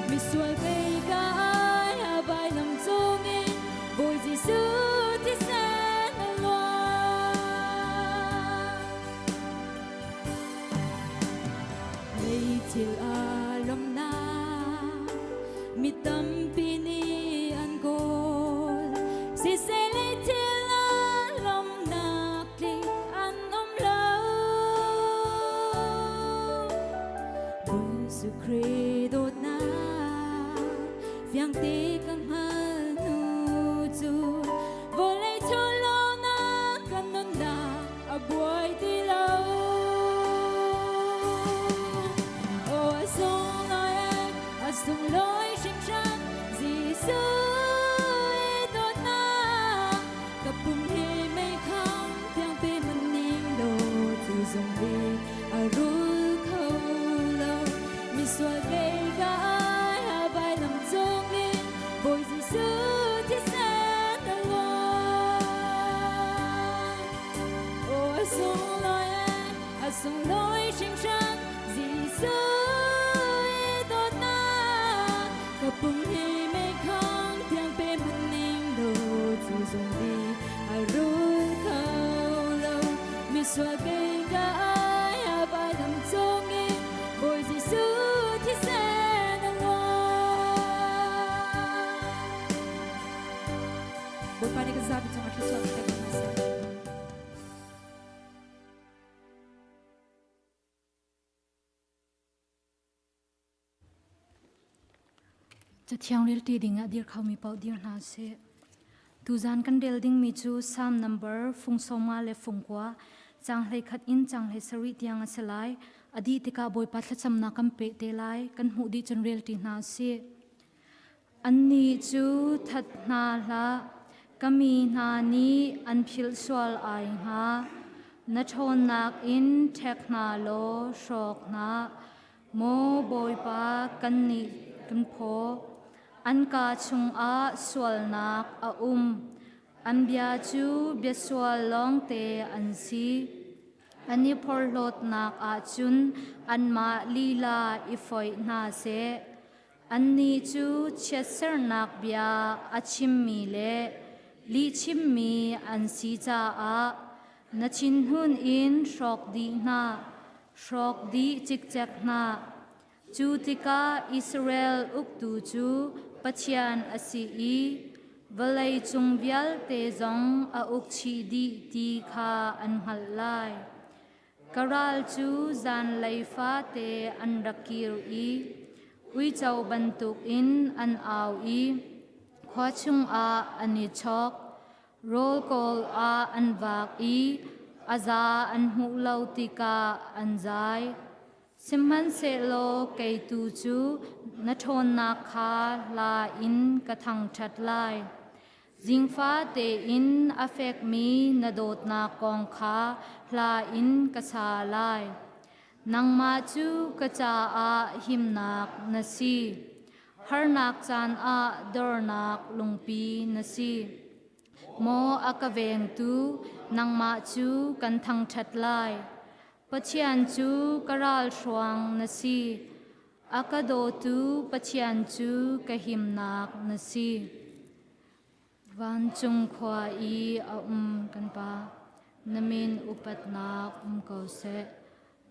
misual kei ka ai a vailam cungin Bawi Jesuh thisen a luang. Meithil aa lawmnak mi tampi nih an kawl. Siseh leithil aa lawmnak tling an um lo. Jesuh Khrih dawtnak fiangte kan hngal hnu cu vawlei chawlawnak kan nunnak a buai ti lo. Oh, a sunglawi, a sunglawi hringhran Jesuh i dawtnak ka pum hi meikhang tiang pe maning law cu zong hi a rul kho lo misual kei ka ai a vailam cungin Bawi Jesuh thisen a luang. Oh, a sunglawi e, a sunglawi hringhran Jesuh i dawtnak ka pum hi meikhang tiang pe maning law cu zong nih a rul kho lo misual kei ka ai a vailam cungin Bawi Jesuh thisen a luang. Bawipa nih kan zapi cungah thluachuah kan pek hna seh. Cathiang relṭi dingah dir khomi paoh dir hna sih. Tuzan kan rel dingmi cu Psalm number fung sawma le fung kua, caang 11 in caang 17 tiang a si lai. A dih tikah Bawipa thlacamnak kan peh te lai. Kan hmuh dih cun relṭi hna sih. Annih cu that hna hlah, ka mi hna nih an philh sual ai hnga. Na ṭhawnnak in ṭhek hna law hrawk hna. Maw Bawipa, kannih kan phaw. An kaa chungah sualnak a um. An bia cu bia sual lawngte an si. An i porhlawtnak ahcun anmah lila i foih hna seh. Annih cu chiatsernak bia a chimmi le lihchimmi an si caah na thinhun in hrawk dih hna, hrawk dih cikcek hna. Cu tikah Israel uktu cu Pathian a si i vawlei cung vialte zong a uk chih dih ti kha an hngalh lai. Ka ral cu zanlei fate an rak kir i uico bantukin an au i khua chungah an i chawk. Rawl kawl ah an vak i a za an hmuh lo tikah an zai. Sihmanhsehlaw kei tu cu na ṭhawnnak kha hla in ka thangṭhat lai. Zingfa tein a fekmi na dawtnak kong kha hla in ka sa lai. Nangmah cu ka caah himnak na si. Harnak caan ah dornak lungpi na si. Maw a ka vengtu, nangmah cu kan thangṭhat lai. Pathian cu ka ralhruang na si. A ka dawtu Pathian cu ka himnak na si. Vancung khua i a um kan Pa, na min upatnak um ko seh.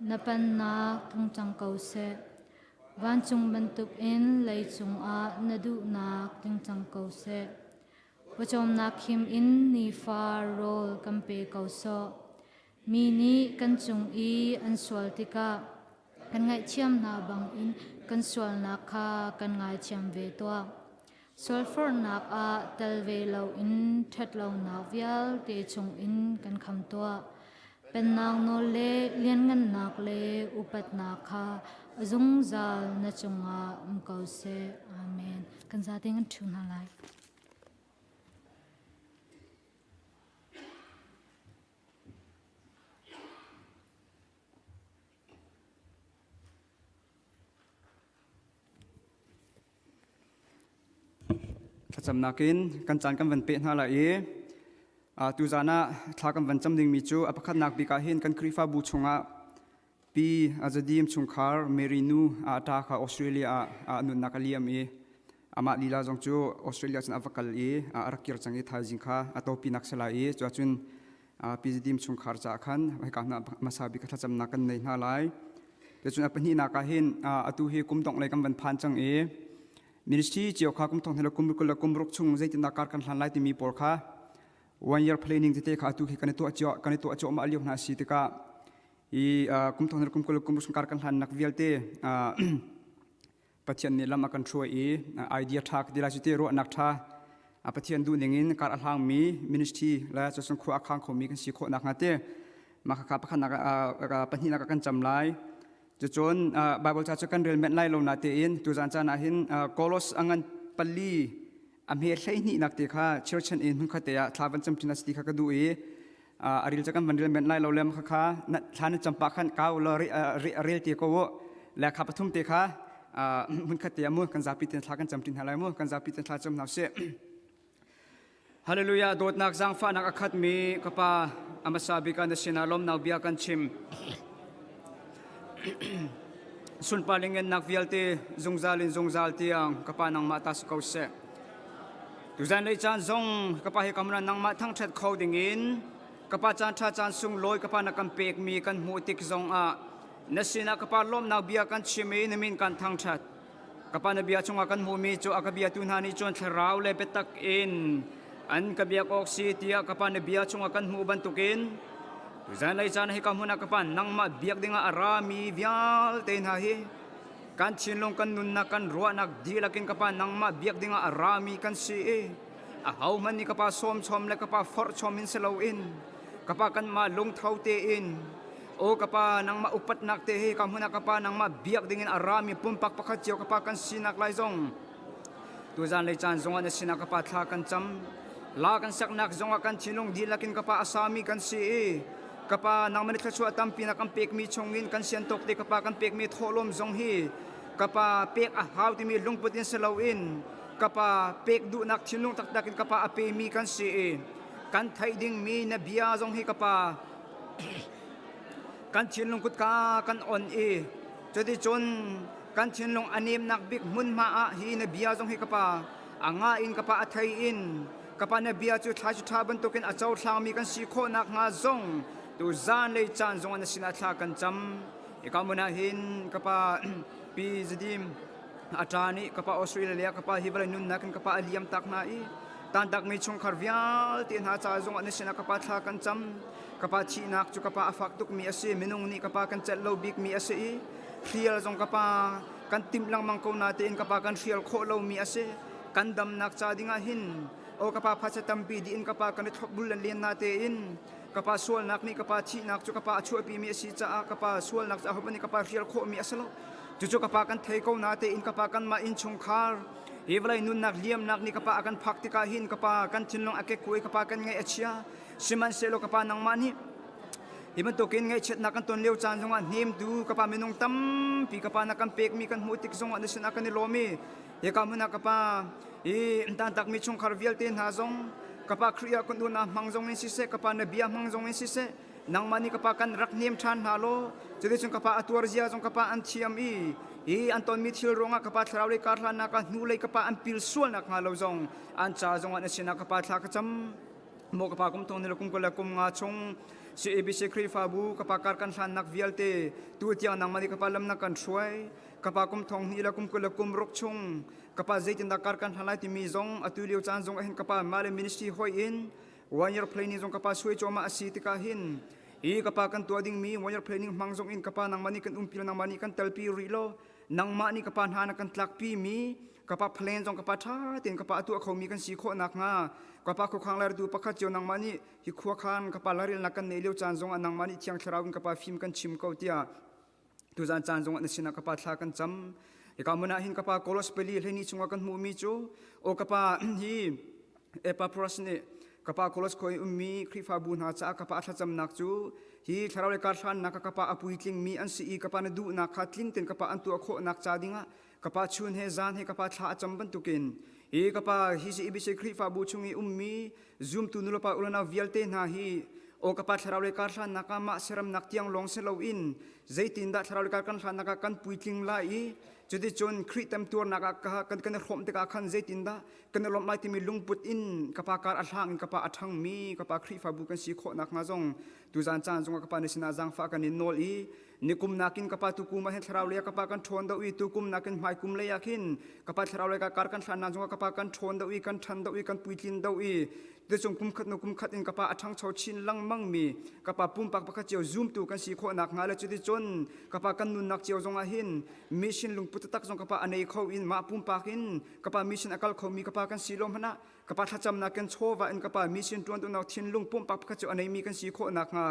Na pennak tlung cang ko seh. Vancung bantukin leicung ah na duhnak tling cang ko seh. Pawcawmnak khim in nifa rawl kan pe ko sawh. Mi nih kan cung i an sual tikah kan ngaihthiam hna bangin kan sualnak kha kan ngaithiam ve tuah. Sualforhnak ah tel ve loin ṭhatlonak vialte chungin kan kham tuah. Pennak nawl le lianngannak le upatnak kha a zungzal na cungah um ko seh. Amen. Kan zate kan ṭhu hna lai. Thlacamnak in kan caan kan van peh hna lai i tuzaan ah thla kan van cam dingmi cu a pakhatnak bik ah hin kan Khrihfabu chungah Pi Azadim chungkhar Mary nu a ṭa kha Australia ah a nunnak a liam i amah lila zong cu Australia cun a va kal i a rak kir cang i thaizing kha a topinak si lai i cuahcun Pi Zadim chungkhar caah khan hika hna hmasa bik thlacamnak kan nei hna lai. Cun a pahnihnak ah hin atu hi kum dongh lei kan van phan cang i ministry cio kha kum thong le kum 20 le kum ruk chung zeitindah kar kan hlan lai timi pawl kha one year planning tete kha atu hi kan i tuah cio kan i tuah cuahmah lio hna si tikah i kum thong le kum 20 le kum ruk chung kar kan hlannak vialte Pathian nih lam a kan hruai i idea ṭha ka ti lai cu ti ruahnak ṭha Pathian duh ning in kar a hlangmi ministry le cucun khua a khang khomi kan si khawh nakhnga ti mah khakha pakhatnak pahnihnak ah kan cam lai. Cucun Bible ca cu kan rel menh lai lo na tein tuzan caan ah hin Kolos a ngan pali a hme 12 nak te kha chirchan in hmunkhat te ah thla van cam ṭin a si ti kha ka duh i a ril cu kan van rel men lai lo le kha kha thla na cam pah khan kau law rel te ko u le kha pathum te kha hmun khat te mu kan zapi ten thla kan cam tin hna lai mu kan zapi ten thla cam hna sih Hallelujah dawtnak zaangfahnak a khatmi ka pa amasa bik ah na sinah lawmnak bia kan chim sunpar le ngennak vialte zungzal in zungzal tiang ka pa nangmah ta si ko seh Tuzan lei caan zong ka pa he kamna nangmah thangṭhat kho dingin ka pa caan ṭha caan sunglawi ka pa na kan pekmi kan hmuh tik zong ah na sinah ka pa lawmnak bia kan chim i na min kan thangṭhat. Ka pa na bia chungah kan hmuhmi cu a ka biatu hna nih cun thlarau le biatak in an ka biak awk si tiah ka pa na bia chungah kan hmuh bantukin tuzan lei caan hi ka hmun ah ka pa nangmah biak dingah a rami vialte hna hi Kan thinlung, kan nunnak, kan ruahnak dihlak in ka Pa nangmah biak dingah a rami kan si i ahohmanh nih ka Pa sawm chom le ka Pa forh chom in si loin ka Pa kanmah lungtho tein aw ka Pa nangmah upatnak te hi ka hmun ah ka Pa nangmah biak dingin a rami pumpak pakhat cio ka Pa kan sinak lai zong tuzan lei caan zongah na sinah ka Pa thla kan cam la kan saknak zongah kan thinlung dihlak in ka Pa a sami kan si i Ka pa nangmah nih thluachuah tampi na kan pekmi chungin kan sian tawk te ka pa kan pekmi thawhlawm zong hi ka pa pek a hau timi lungput in si loin ka pa pek duhnak thinlung taktak in ka pa a pemi kan si i kan theih dingmi na bia zong hi ka pa kan thinlung kutka kan on i cuticun kan thinlung a nemnak bik hmunhma ah hi na bia zong hi ka pa a nga in ka pa a thei in Ka pa na bia cu thlaici ṭha bantukin a cohlangmi kan si khawh nakhnga zong tu zanlei caan zongah na sinah thla kan cam. Hika hmun ah hin ka pa Pi Zadim a ṭa nih ka pa Australia ka pa hi vawlei nunnak in ka pa a liam tak hna i tantakmi chungkhar vialte hna ca zongah na sinah ka pa thla kan cam. Ka pa thihnak cu ka pa a fak tukmi a si. Minung nih ka pa kan celh lo bikmi a si i hrial zong ka pa kan timh lengmang ko natein ka pa kan hrial khawh lomi a si. Kan damnak ca dingah hin aw ka pa phaisa tampi dih in ka pa kan i thlopbul len len na tein. Kapa sualnak nih kapa thihnak cu kapa a chuahpimi a si caah kapa sualnak cu ahohmanh nih kapa hrial khawhmi a si lo. Cucu kapa kan thei ko na tein kapa kanmah innchungkhar hi vawlei nunnak liamnak nih kapa a kan phak tikah hin kapa kan thinlung a kekkuai kapa kan ngaih a chia. Sihmanhsehlaw kapa nangmah nih hi bantukin ngaihchiatnak kan ton lio caan zongah hnemtu kapa minung tampi kapa na kan pekmi kan hmuh tik zongah na sinah kan i lawm i hika hmun ah kapa i tantakmi chungkhar vialte hna zong kapa Khrih ah kan unau hmang zong in siseh kapa na bia hmang zong in siseh nangmah nih kapa kan rak hnem ṭhan hna law cuticun kapa a tuar zia zong kapa an thiam i hi an tonmi thil ruangah kapa thlarau lei kar hlannak ah hnu lei kapa an pil sualnak hnga lo zong an ca zong ah na sinah kapa thla ka cam maw kapa kum thong ni le kum 20 le kum nga chung CABC Khrihfabu kapa kar kan hlannak vialte tu tiang nangmah nih kapa lam na kan hruai kapa kum thong hnih le kum 20 le kum ruk chung kapa zeitindah kar kan hlan lai timi zong atu lio caan zong ahhin kapa mah le ministry hoi in one year planning zong kapa suai cuahmah a si tikah hin hi kapa kan tuah dingmi one year planning hmang zong in kapa nangmah nih kan umpi lo nangmah nih kan telpi rih lo nangmah nih kapa hna na kan tlakpi mi kapa plan zong kapa ṭha tein kapa a tuah khomi kan si khawh nakhnga kapa khuakhang lertu pakhat cio nangmah nih hi khuakhan kapa larilnak kan neih lio caan zong ah nangmah nih thiang thlarau in kapa fim kan chim ko tiah Tuzan caan zongah na sinah ka pa thla kan cam. Hika hmun ah hin ka pa Kolos pali hleini chungah kan hmuhmi cu aw ka pa hi Epaphras nih ka pa Kolos khua i ummi Khrihfabu hna caah ka pa thlacamnak cu hi thlarau le karhlannak ka pa a puitlingmi an si i ka pa na duhnak kha tling tein ka pa an tuah khawhnak ca dingah ka pa chun he zan he ka pa thla a cam bantukin hi ka pa hi CEBC Khrihfabu chung i ummi zumtu nulepa ulanau vialte hna hi aw ka pa thlarau le karhlannak ah mah siramnak tiang lawng si loin zeitindah thlarau le kar kan hlannak ah kan puitling lai i cuticun Khrih temtuarnak ah kan kan i hrawm tikah khan zeitindah kan i lawmh lai timi lungput in ka pa kar a hlang in ka pa a ṭhangmi ka pa Khrihfabu kan si khawh nakhnga zong tuzan caan zongah ka pa na sinah zaangfah kan in nawl i nikum nakin ka pa tukum ah hin thlarau lei ah ka pa kan ṭhawn deuh i tukum nakin hmaikum lei ah khin ka pa thlarau lei kar kan hlan nak zongah ka pa kan ṭhawn deuh i kan ṭhan deuh i kan puitlin deuh i tucung kum khat nu kum khat in ka pa a ṭhangcho chin lengmang mi ka pa pumpak pakhat cio zumtu kan si khawh nak hnga le cuticun ka pa kan nunnak cio zongah hin mission lungput tak zong ka pa a nei kho in mah pumpak in ka pa mission a kal kho mi ka pa kan si lo hmanh ah ka pa thlacamnak kan chawva in ka pa mission ṭuan duhnak thinlung pumpak pakhat cu a neimi kan si khawh nakhnga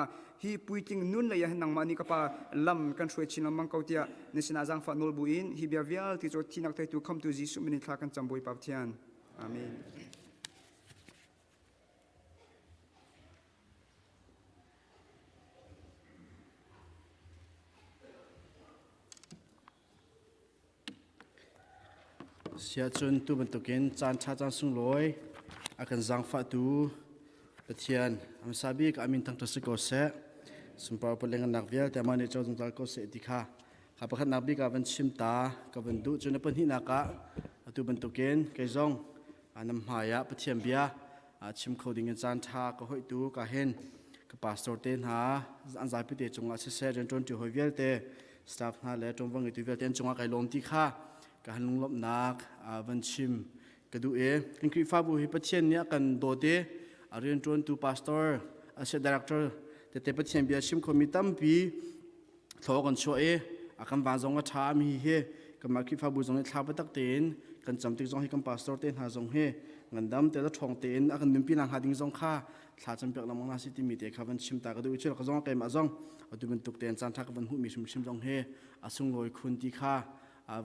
hi puitling nun lei ah hin nangmah nih ka pa lam kan hruai chin lengmang ko tiah na sinah zaangfah nawl bu in hi bia vialte cu thinak theitu khamtu Jesuh min in thla kan cam Bawipa Pathian. Amen. Siahcun tu bantukin caan ṭha caan sunglawi a kan zaangfahtu Pathian a hmasa bik a min thangṭhat si ko seh. Sunpar palengannak vialte amah nih co zungzal ko seh ti kha kha pakhatnak bik ah van chim ta ka van duh. Cun a pahnihnak ah atu bantukin kei zong nam hmai ah Pathian bia chim kho ding in caan ṭha ka hoihtu ka hin ka pastor te hna an zapi te cungah siseh rianṭuanṭi hawi vialte staff hna le ṭuanvo ngeitu vialte an cungah kai lawm ti kha ka han lunglawmhnak van chim ka duh i kan Khrihfabu hi Pathian nih a kan dawt i a rianṭuantu pastor a director tete Pathian bia chim khomi tampi thlaw kan chuah i a kan van zong a ṭha mi hi kanmah Khrihfabu zong nih thla biatak tein kan cam tik zong hi kan pastor te hna zong hi ngandam te le ṭhawng tein a kan nunpi nak hnga ding zong kha thla campiak lengmang hna si timi te kha van chim ta ka duh i cu ka zong keimah zong atu bantuk tein caan ṭha ka van hmuhmi hrimhrim zong hi a sunglawi khun ti kha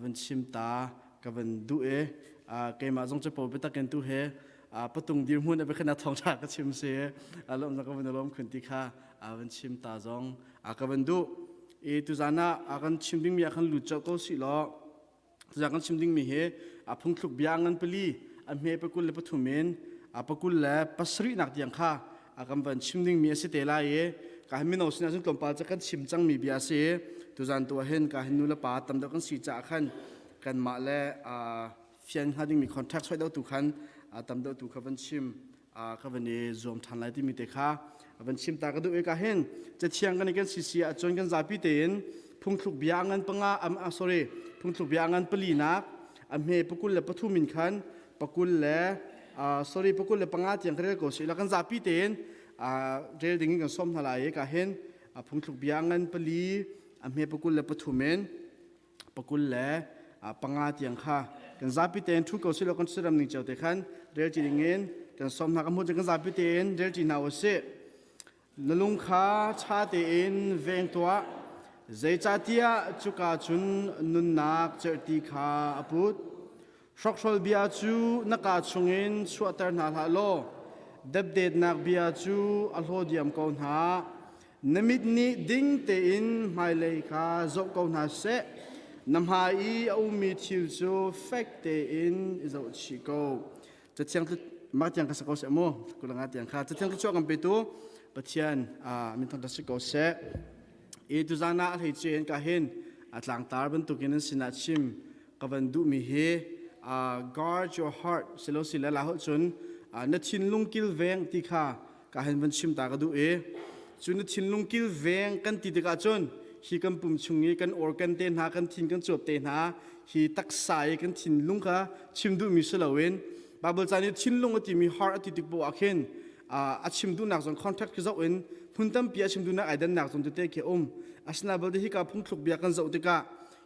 van chim ta ka van duh i keimah zong capo biatak in tu he patung dirhmun a biakhinak thawngṭha ka chim si lawm ka van lawm khun ti kha van chim ta zong ka van duh i tuzan ah kan chim dingmi ah khan lut colh ko sih law tuzan kan chim dingmi hi a phungthluk bia ngan pali a hme pakul le pathum in a pakul le pasarihnak tiang kha a kan van chim dingmi a si te lai i ka hin mino sinah cun tlawmpal ca kan chim cangmi bia a si tuzan tu ah hin ka hin nu le pa tam deuh kan si caah khan kanmah le fian hnga dingmi contact soi deuh tu khan tam deuh tu kha van chim ka van i zuam ṭhan lai timi te kha van chim ta ka duh i ka hin cathiang kan i kan sisi ahcun kan zapi tein phungthluk bia ngan panga am sorry phungthluk bia ngan pali nak a hme pakul le pathum in khan pakul le sorry pakul le panga tiang ka rel ko si la kan zapi tein rel ding in kan som hna lai i ka hin phungthluk bia ngan pali a hme pakul le pathum in pakul le panga tiang kha kan zapi tein thu ko silo kan siram ning cio te khan rel chi ding in kan som hna kan hmu kan zapi tein rel chi hna u sih. Na lung kha ṭha tein veng tuah, zeicahtiah cuka cun nunnak cerhti kha a put. Hrokhrawl bia cu na kaa chungin chuahter hna hlah law depdetnak bia cu a hlaw diam ko hna. Na mit nih ding tein hmailei kha zoh ko hna seh. Na hmai i a ummi thil cu fek tein i zohchih ko. Cathiang mah tiang ka sa ko seh mu kulanga tiang kha cathiang thluachuah kan petu Pathian min thangṭhat si ko seh. I tuzan ah a hlei cein ka hin a tlangtar bantukin an sinah chim ka van duhmi hi guard your heart silo sile la holh cun na thinlung kilveng ti kha ka hin van chim ta ka duh i cu na thinlung kilveng kan ti tikah cun hi kan pum chung i kan organ te hna kan thin kan cuap te hna hi taksa i kan thinlung kha chim duhmi si loin Bible ca nih thinlung a timi heart a ti tik poah ah khin a chim duhnak zong contact khi zoh in hmun tampi a chim duhnak ai dannak zong tete khi um asina balte hika phungthluk bia kan zoh tikah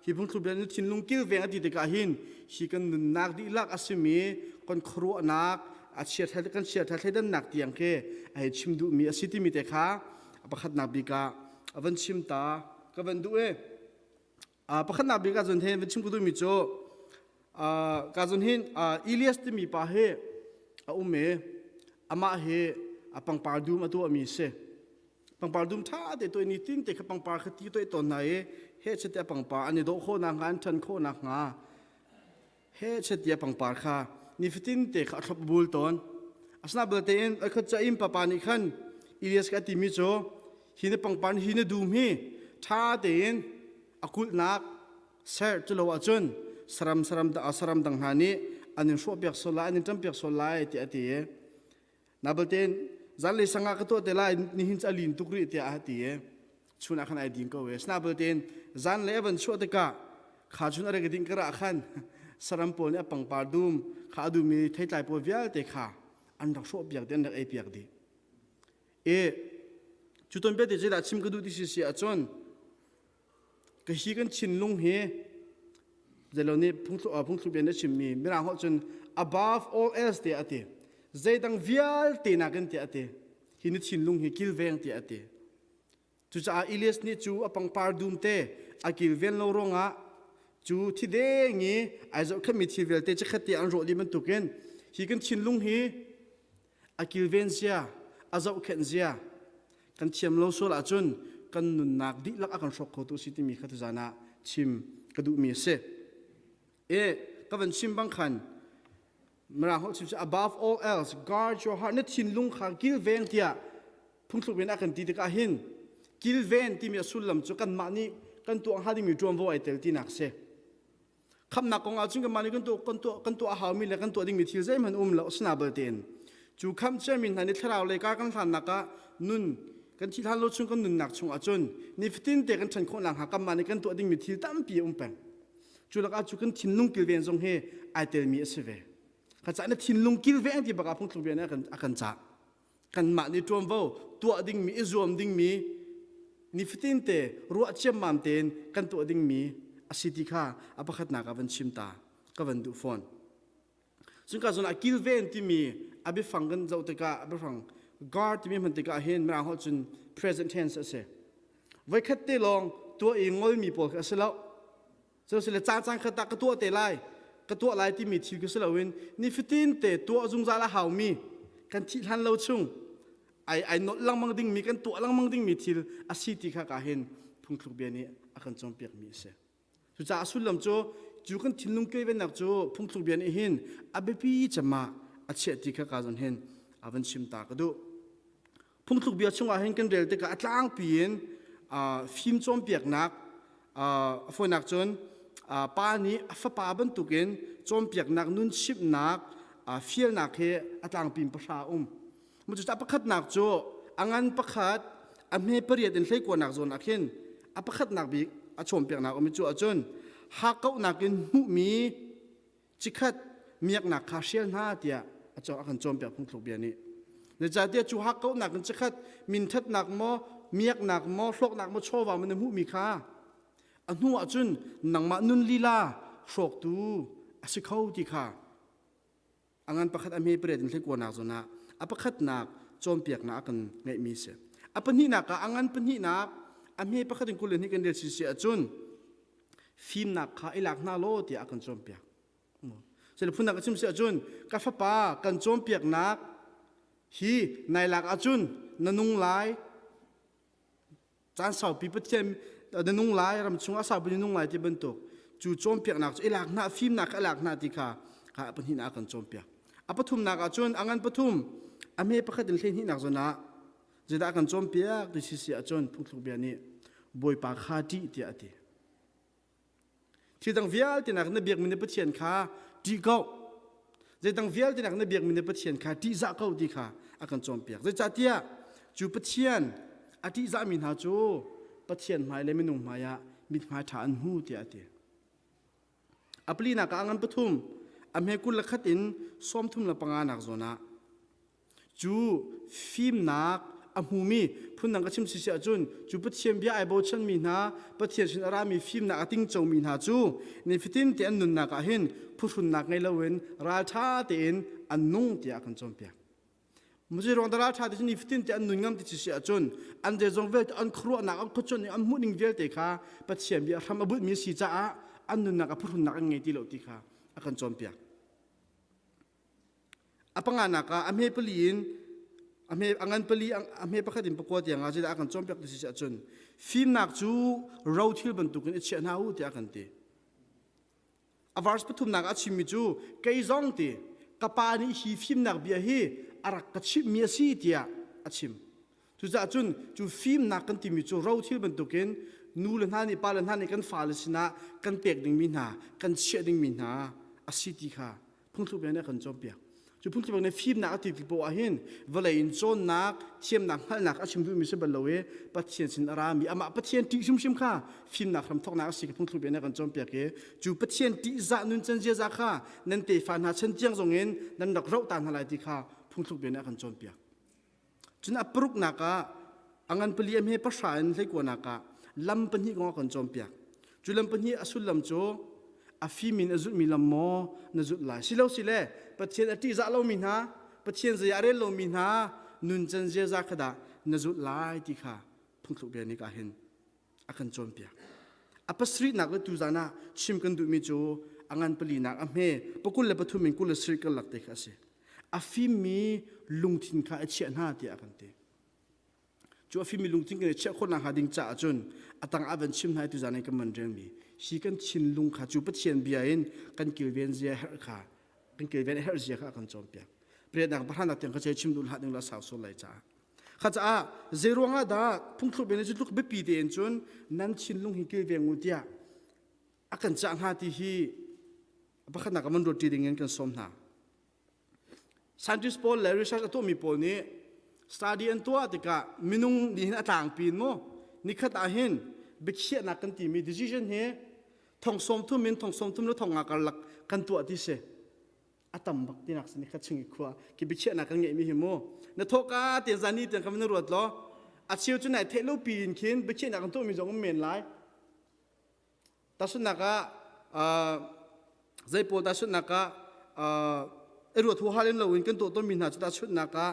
hi phungthluk bia nih thinlung kilveng a ti tikah hin hi kan nunnak dihlak a simi kan khuaruahnak a chiatha kan chiatha thleidannak tiang khi a hei chim duhmi a si timi te kha pakhatnak bik ah a van chim ta ka van duh e pakhatnak bik ah cun hin van chim ka duhmi cu ka cun hin Elias timi pa hi a um i amah hi a pangpar dum a tuahmi si pangpar dum ṭha te tuah ni tin te kha pangpar kha ti tuah tawn hna i he chete pangpar an i dawh khawh nakhnga an ṭhan khawh nakhnga he chete pangpar kha nifatin te kha a thlop bul tawn asina belte in khat ca in papa nih khan Elias ka timi cu hi na pangpar hi na dum hi ṭha tein a kulhnak ser cu lo ahcun saram saram saram dang hna nih an in hrawhpiak sual lai an in ṭampiak sual lai tiah a ti i Nabaltein zanlei sangah ka tuah te lai nihin cu a lin tuk rih tiah a ti i chun ah khan ai din ko e. Nabaltein zanlei a van chuah tikah kha chun a rek ding kar ah khan saram pawl nih a pangpar dum kha a dumi theitlai pawl vialte kha an rak hrawh piak dih an rak ei piak dih. E cu ton bia te zeidah chim ka duh ti si si ahcun Ka hi kan thinlung hi zeilo nih phungthluk bia nih a chimmi mirang holh cun above all else tiah a ti. Zeidang vialte nakin tiah a ti. Hi na thinlung hi kilveng tiah a ti. Cucaah Elias nih cu a pangpar dum te a kilven lo ruangah cu thi deng i ai zohkhenhmi thil vialte chikkhat te an rawh dih bantukin hi kan thinlung hi a kilven zia, a zohkhenh zia kan thiam lo sual ahcun kan nunnak dihlak a kan hrawk khotu si timi kha tuzan ah chim ka duhmi a si. E ka van chim bang khan Mirang holh chim cu above all else guard your heart na thinlung kha kilveng tiah phungthluk in a kan ti tikah hin kilven timi a sullam cu kanmah nih kan tuah hnga dingmi ṭuanvo ai tel tinak a si. Khamnak kong ahcun kanmah nih kan tuah kan tuah kan tuah a haumi le kan tuah dingmi thil zeihmanh um lo asina baltein cu khamh ciami hna nih thlarau lei kar kan hlannak ah nun kan thih hlan lo chung kan nunnak chung ahcun nifatin te kan ṭhan khawh nakhnga kanmah nih kan tuah dingmi thil tampi a um peng. Cu lakah cu kan thinlung kilven zong hi ai telmi a si ve. Kha caah na thinlung kilveng ti bak ah phungthluk bia nih a kan a kan cah. Kanmah nih ṭuanvo tuah dingmi i zuam dingmi nifatin te ruah ciammam tein kan tuah dingmi a si ti kha a pakhatnak ah van chim ta ka van duh fawn. Cun ka zawn ah kilven timi a biafang kan zoh tikah a biafang guard timi hman tikah hin mirang holh cun present tense a si. Voikhat te lawng tuah i ngolmi pawl kha a si lo. Cu le caan caan khat ah ka tuah te lai, ka tuah lai timi thil khi si loin nifatin te tuah zungzal a haumi kan thih hlan lo chung ai ai nolh lengmang dingmi kan tuah lengmang dingmi thil a si ti kha ka hin phungthluk bia nih a kan cawnpiakmi a si. Cucaah a sullam cu cu kan thinlung kilvennak cu phungthluk bia nih hin a biapi cem ah a chiah ti kha ka zon hin a van chim ta ka duh. Phungthluk bia chungah hin kan rel tikah a tlangpi in fim cawnpiaknak a fawinak cun pa nih a fapa bantukin cawnpiaknak nun chimhnak fialnak hi a tlangpi in pahra a um. Cucaah pakhatnak cu a ngan pakhat a hme pariat in hleikuanak zawn ah khin a pakhatnak bik a cawnpiaknak um i cu ahcun hakkauhnak in hmuhmi Cikhat miaknak kha hrial hna tiah a a kan cawnpiak phungthluk bia nih. Zeicahtiah cu hakkauhnak in cikhat minthatnak maw, miaknak maw, hlawknak maw, chawva maw na hmuhmi kha a hnu ahcun nangmah nun lila hrawktu a si kho ti kha a ngan pakhat a hme pariat in hleikuanak zawn ah a pakhatnak cawnpiaknak a kan ngeihmi a si. A pahnihnak ah a ngan pahnihnak a hme pakhat in 22 kan rel si ahcun fimnak kha i lak hna law tiah a kan cawnpiak. Sile phunnak ka chim si ahcun ka fapa kan cawnpiaknak hi nai lak ahcun na nung lai caan saupi Pathian na nung lai ram chung ah saupi na nung lai ti bantuk cu cawnpiaknak cu i lak hna fimnak kha i lak hna ti kha kha pahnihnak a kan cawnpiak. A pathumnak ahcun a ngan pathum a hme pakhat in hleihnihnak zawn ah zeidah a kan cawnpiak ti si si ahcun phungthluk bia nih Bawipa kha ṭih tiah a ti. Thil dang vialte nak na biakmi na Pathian kha ṭih ko. Zeidang vialte nak na biakmi na Pathian kha ṭihzah ko ti kha a kan cawnpiak. Zeicahtiah cu Pathian a ṭihzahmi hna cu Pathian hmai le minung hmai ah mithmai ṭha an hmu tiah a ti. A palinak ah a ngan pathum, a hme 21 in 35 nak zawn ah cu fimnak a hmumi phundang ka chim si ahcun cu Pathian bia ai bochanmi hna Pathian sin a rami fimnak a tingcomi hna cu nifatin te an nunnak ah hin phuhrunnak ngei loin ralṭha tein an nung tiah a kan cawnpiak. Muzei ruang dah ralṭha te cu nifatin te an nun ngam ti si ahcun an zeizong vialte an khuaruahnak an khuachun an hmuhning vialte kha Pathian bia hram a bunhmi a si caah an nunnak ah phuhrunnak an ngei ti lo ti kha a kan cawnpiak. A panganak ah a hme pali in a hme a ngan pali a hme pakhat in pakua tiang ah zeidah a kan cawnpiak ti si ahcun fimnak cu rothil bantukin i chiah hna u tiah a kan ti. A verse pathumnak ah a chimmi cu kei zong ti ka pa nih hi fimnak bia hi a rak ka chimhmi a si tiah a chim. Cucaah cun cu fimnak kan timi cu rothil bantukin nu le hna nih pa le hna nih kan fale sinah kan pek dingmi hna kan chiah dingmi hna a si ti kha phungthluk bia nih a kan cawnpiak. Cu phungthluk bia nih fimnak a ti tik poah ahhin vawlei in cawnnak, thiamnak, hngalhnak a chim duhmi si bal lo i Pathian sin a rami amah Pathian ṭih hrimhrim kha fimnak hramthawknak a si ka phungthluk bia nih a kan cawnpiak i cu Pathian ṭihzah nuncan ziaza kha nan tefa hna chan tiang zongin nan rak roh ta hna lai ti kha phungthluk bia nih a kan cawnpiak. Cun a paruknak ah a ngan pali a hme pahra in hleikuanak ah lam pahnih kong a kan cawnpiak. Cu lam pahnih a sullam cu a fim in a zulhmi lam maw na zulh lai. Silo sile Pathian a ṭihzah lomi hna, Pathian zei a rel lomi hna nuncan ziaza kha dah na zulh lai ti kha phungthluk bia nih ka hin a kan cawnpiak. A pasarihnak le tuzan ah chim kan duhmi cu a ngan palinak a hme pakul le pathum in 27 karlak te kha a si. A fimmi lungthin kha a chiah hna tiah a kan ti. Cu a fimmi lungthin kan i chiah khawh nakhnga ding caah cun a tang ah van chim hna i tuzan in kan van relmi hi kan thinlung kha cu Pathian bia in kan kilven zia herh kha kan kilven a herh zia kha a kan cawnpiak. Priatnak pahranak tiang ka ce chim duh hlah ding la sau sual lai caah. Kha caah zeiruang ah dah phungthluk bia nih cu tluk biapi tein cun nan thinlung hi kilveng u tiah a kan cah hnga ti hi pakhatnak ah van ruat ṭi ding in kan sawm hna. Scientist pawl le research a tuahmi pawl nih study an tuah tikah minung nih hin a tlangpi in mu nikhat ah hin biakhiahnak kan timi decision hi thong sawm thum in thong sawm thum le thong nga karlak kan tuah ti si. A tam bak tinak si nikhat chung i khua ki biakhiahnak kan ngeihmi hi mu na thawka te zani tiang kan na ruat law a cheu cu nai theih lo pi in khin biakhiahnak kan tuahmi zong um men lai. Tahchunhnak ah zei pawl tahchunhnak ah i ruat huaha lem loin kan tuah tawnmi hna cu tahchunhnak ah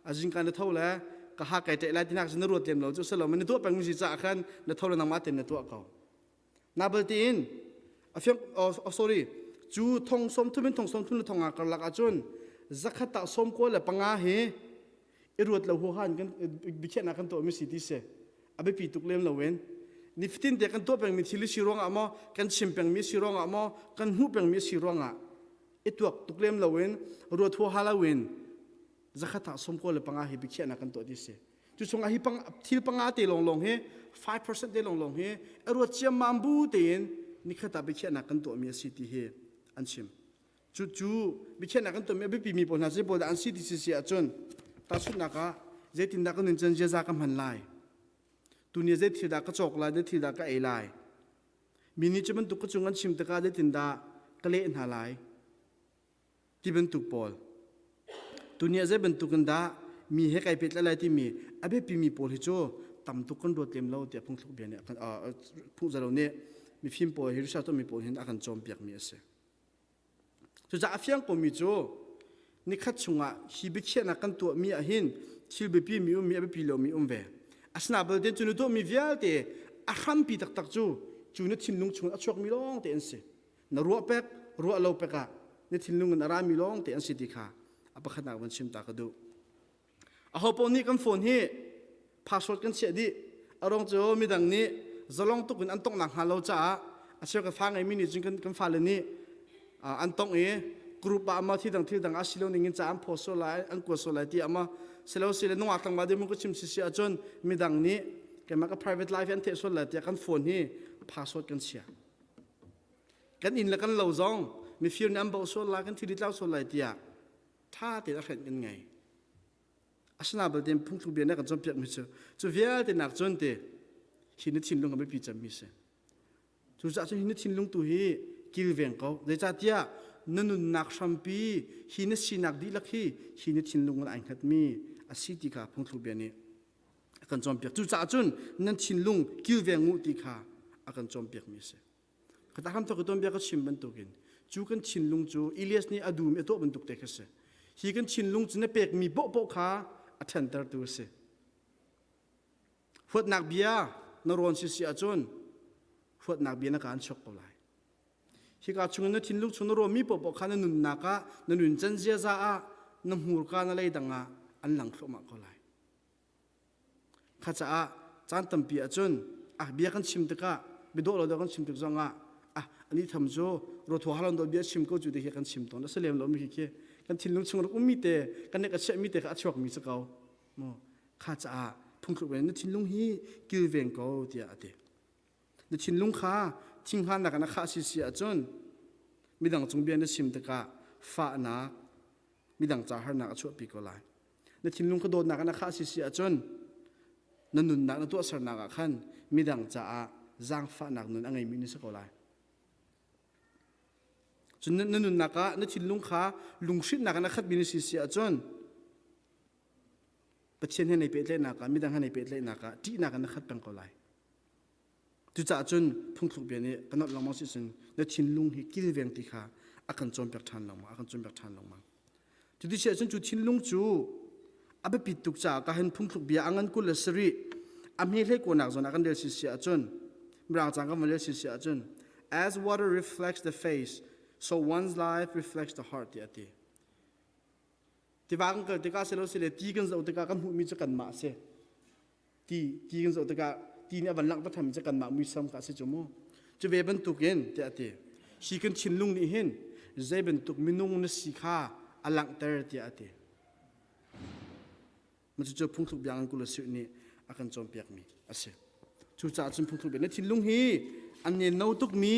a zingka na tho le ka ha kai ṭeh lai ti hna na ruat lem lo cu si lo na tuah pengmi si caah khan na tho le nangmah tein na tuah ko. Na bal tiin a fiang oh, sorry cu thong som thum in thong som thum le thong nga karlak ahcun zakhat ah som kua le panga hi i ruat lo huaha in kan biakhiahnak kan tuahmi si ti si a biapi tuk lem loin nifatin te kan tuah pengmi thil si ruangah maw kan chim pengmi si ruangah maw kan hmuh pengmi si ruangah i tuak tuk lem loin ruat huaha loin zakhat ah som kua le panga hi biakhiahnak kan tuah ti si cu chungah hi pang, thil panga te lawnglawng hi 5% te lawnglawng hi a ruat ciammam bu tein nikhat ah biakhiahnak kan tuahmi a si ti hi an chim Cucu biakhiahnak kan tuahmi a biapimi pawl hna zei pawl dah an si ti si ahcun tahchunhnak ah zeitindah ka nuncan ziaza ka hman lai tuni zei thil dah ka cawk lai zei thil dah ka ei lai mi nih cu bantuk ka cung an chim tikah zeitindah ka leh hna lai ti bantuk pawl tuni ah zei bantuk in dah mi he kai pehtlaih lai timi a biapimi pawl hi cu tam tuk kan ruat lem lo tiah phungthluk bia nih phungzalo nih mifim pawl hi research tuahmi pawl hin a kan cawnpiakmi a si. Cucaah a fiang komi cu nikhat chungah hi biakhiahnak kan tuahmi ahhin thil biapi mi ummi a biapi lomi um ve. Asina belte cu na tuahmi vialte a hrampi taktak cu cu na thinlung chung a chuakmi lawng te an si. Na ruah pek, ruah lo pek ah na thinlung in a rami lawng te an si ti kha a pakhatnak van chim ta ka duh. Aho paoh nih kan phone hi password kan chiah dih. A ruang cu midang nih zalong tuk in an tongh nak hnga lo caah a cheu ka fa ngeimi nih cun kan, kan fale nih an tongh i group ah ama thil dang thil dang a si lo ning in ca an phaw sual lai an kuat sual lai ti ama silo sile nungak tlangval ding ka chim si si ahcun midang nih keimah ka private life an theih sual lai tiah kan phone hi password kan chia kan inn le kan lo zong mifir nih an bauh sual lai kan thil tlau sual lai tiah tha tein a hrenh kan ngei asina balte phungthluk bia na kan cawnpiak mi cu cu vialte nak cun te hi na thinlung a biapi cemmi si Cucaah cun hi na thinlung tu hi kilveng ko. Zeicahtiah na nunnak hrampi hi na sinak dihlak hi hi na thinlung in ai hngatmi a si ti kha phungthluk bia nih a kan cawnpiak. Cucaah cun nan thinlung kilveng u ti kha a kan cawnpiakmi a si. Khata hramthok i tuanbia ka chim bantukin cu kan thinlung cu Elias nih a dum i a tuah bantuk te kha si. Hi kan thinlung cu na pekmi poahpoah kha a ṭhentertu a si. Huatnak bia na rawn si si ahcun huatnak bia na ka an chuak ko lai. Hika chungin na thinlung chung na rawnmi paohpaoh kha na nunnak ah, na nuncan ziaza ah, na hmurka na leidang ah an lang thluahmah ko lai. Kha caah caan tampi ahcun ah bia kan chim tikah biadawh lo kan chim tik zongah ah ani tham cu rothaw halon do bia chim ko cu te khi kan chim tawn a si lem lo mi khi khi kan thinlung chung rak ummi te kan nek a chiahmi te kha a chuakmi si ko mu kha caah phungthluk na thinlung hi kilveng ko tiah a ti na thinlung kha thinghannak in a khah si si ahcun midang cung bia na chim tikah fahnak midang ca harnak a chuahpi ko lai na thinlung kha dawtnak in a khah si si ahcun na nunnak na tuahsernak ah khan midang caah zaangfahnak nun a ngeimi na si ko lai cun na nunnak ah na thinlung kha lunghrinnak in a khatmi na si si ahcun Pathian he nei pehtlaihnak ah midang he nei pehtlaihnak ah ṭihnak in na khat peng ko lai. Cucaah cun phungthluk bia nih kan nolh lengmang si cun na thinlung hi kilveng ti kha a kan cawnpiak ṭhan lengmang, a kan cawnpiak ṭhan lengmang. Cuti si ahcun cu thinlung cu a biapit tuk caah ka hin phungthluk bia a ngan 27 a hme hlei kuanak zawn ah kan rel si si ahcun mirang cang kan van rel si si ahcun as water reflects the face so one's life reflects the heart tiah a ti. Tiva kan kal tikah silo sile ti kan zoh tikah kan hmuhmi cu kanmah a si. Ti ti kan zoh tikah ti nih a van langhter thanmi cu kanmah muisam kha a si cu mu. Cu ve bantukin tiah a ti. Hi kan thinlung nih hin zei bantuk minung na si kha a langhter tiah a ti. Cucu phungthluk bia ngan 27 nih a kan cawnpiakmi a si. Cucaah cun phungthluk bia na thinlung hi an nenno tukmi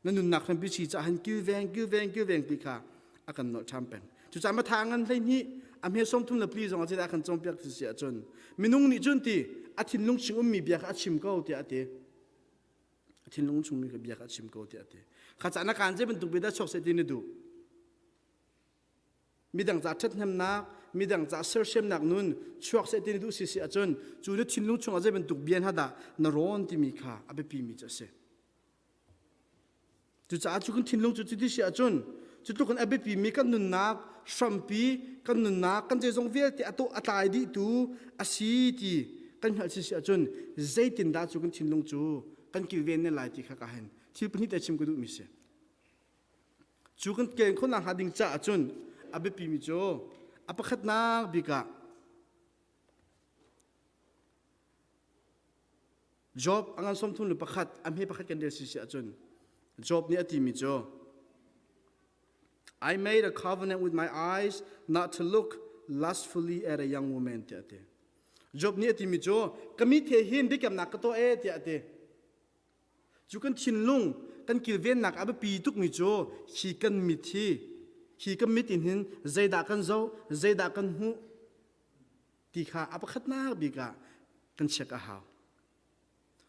na nunnak hrampi si caah hin kilveng kilveng kilveng ti kha a kan nolh ṭhan peng. Cucaah matha ngan 12 a hme 30 le pli zong a zeidah a kan cawnpiak ti si ahcun minung nih cun ti a thinlung chung ummi bia kha a chim ko tiah a ti. A thinlung chungmi bia kha a chim ko tiah a ti. Kha caah na kaan zei bantuk bia dah chuak seh ti na duh? Midang ca ṭhathnemnak, midang ca sersiamnak nun chuak seh ti na duh si si ahcun cu na thinlung chungah zei bantuk bia hna dah na rawn timi kha a biapimi cu a si. Cucaah cu kan thinlung cu cuti si ahcun cu tluk in a biapimi kan nunnak hrampi kan nunnak kan zeizong vialte a tawh a tlai dihtu a si ti kan hngalh si si ahcun zeitindah cu kan thinlung cu kan kilven ne lai ti kha ka hen thil pahnih te chim ka duhmi si. Cu kan ken khawhnak hnga ding caah cun a biapimi cu a pakhatnak bik ah Job a ngan 31 a hme pakhat kan rel si si ahcun Job nih a timi cu I made a covenant with my eyes not to look lustfully at a young woman tiah a ti. Job nih a timi cu ka mit he hin biakamnak ka tuah e tiah a ti. Cu kan thinlung kan kilvennak a biapi tukmi cu hi kan mit hi hi kan mit in hin zeidah kan zoh zeidah kan hmuh ti kha a pakhatnak bik ah kan check a hau.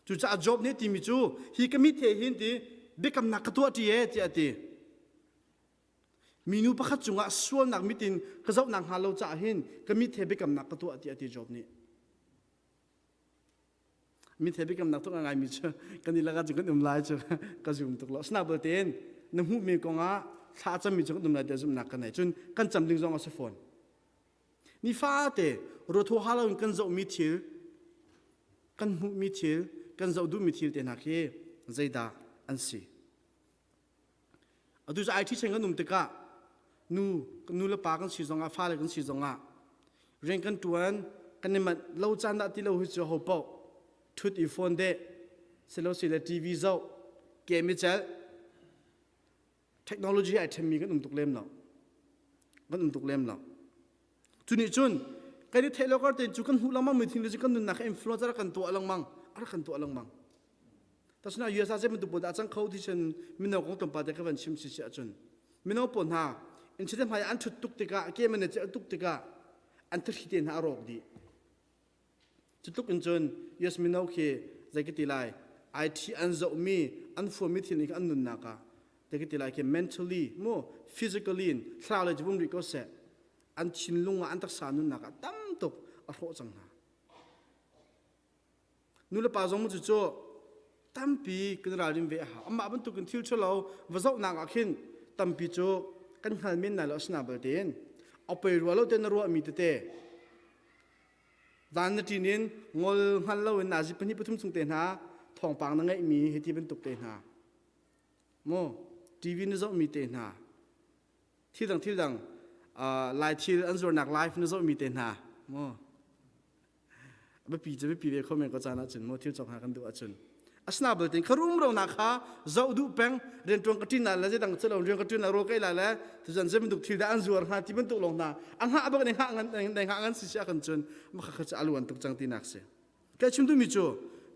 Cucaah Job nih timi cu hi ka mit he hin ti biakamnak ka tuah ṭi e tiah a ti. Minu pakhat cungah sualnak mit in ka zohnak hnga lo caah hin ka mit he biakamnak ka tuah tiah a ti Job nih. Mit he biakamnak tuk a ngaimi cu kan i lakah cu kan um lai cu ka zum tuk lo. Asinain tein na hmuhmi kongah thla a cammi cu kan um lai tiah zumhnak ka nei. Cun kan cam ding zong a si fawn. Nifate ruathaw ha loin kan zohmi thil. Kan hmuhmi thil, kan zoh duhmi thil te hna khi zeidah an si? Atu cu IT chan kan um tikah nu nu le pa kan si zongah fale kan si zongah rian kan ṭuan kan i manh lo caan dah ti lo hi cu ho paoh ṭhut i phone deh silo sile TV zoh game i celh technology ai ṭhenmi kan um tuk lem lo kan um tuk lem lo cu nih cun kan i theih lo kar tein cu kan hmuh lengmang mi thil cu kan nunnak influence a kan tuah lengmang a rak kan tuah lengmang tasuna USA zei bantuk pawl dah cang kho ti cun mino kong tlawmpal te ka van chim si si ahcun mino pawl hna internet hmai an ṭhut tuk tikah game an i celh tuk tikah an thahri te hna a rawk dih Cu tluk in cun US mino khi zei ka ti lai IT an zohmi an fuami thil nih an nunnak ah zei ka ti lai khi mentally mu physically in thlarau lei cu vum rih ko seh an thinlung ah an taksa nunnak ah tam tuk a hrawh cang hna. Nu le pa zong mu cu tampi kan ralrin ve a hau. Amah bantukin thil ṭhalo va zohnak ah khin tampi cu kan hngal men lai lo asina balte in a poi rua lo te na ruahmi tete Van na ṭin in ngol hngal loin nazi pahnih pathum chung te hna thawngpang na ngeihmi hiti bantuk te hna maw TV na zohmi te hna thil dang thil dang lai thil an zuarnak live na zohmi te hna maw biapi cu biapi ve kho men ko caan ahcun maw thil cawk hna kan duh ahcun asina belte kha rumronak kha zoh duh peng rianṭuan ka ṭin la le zeidang cu lo rian ka ṭin la rawl ka ei la le tuzan zei bantuk thil dah an zuar hnga ti bantuk lawng hna a hngah bak ne hngah ngan ne hngah ngan si si ah kan cun mah kha cu a luan tuk cang tinak si ka chim duhmi cu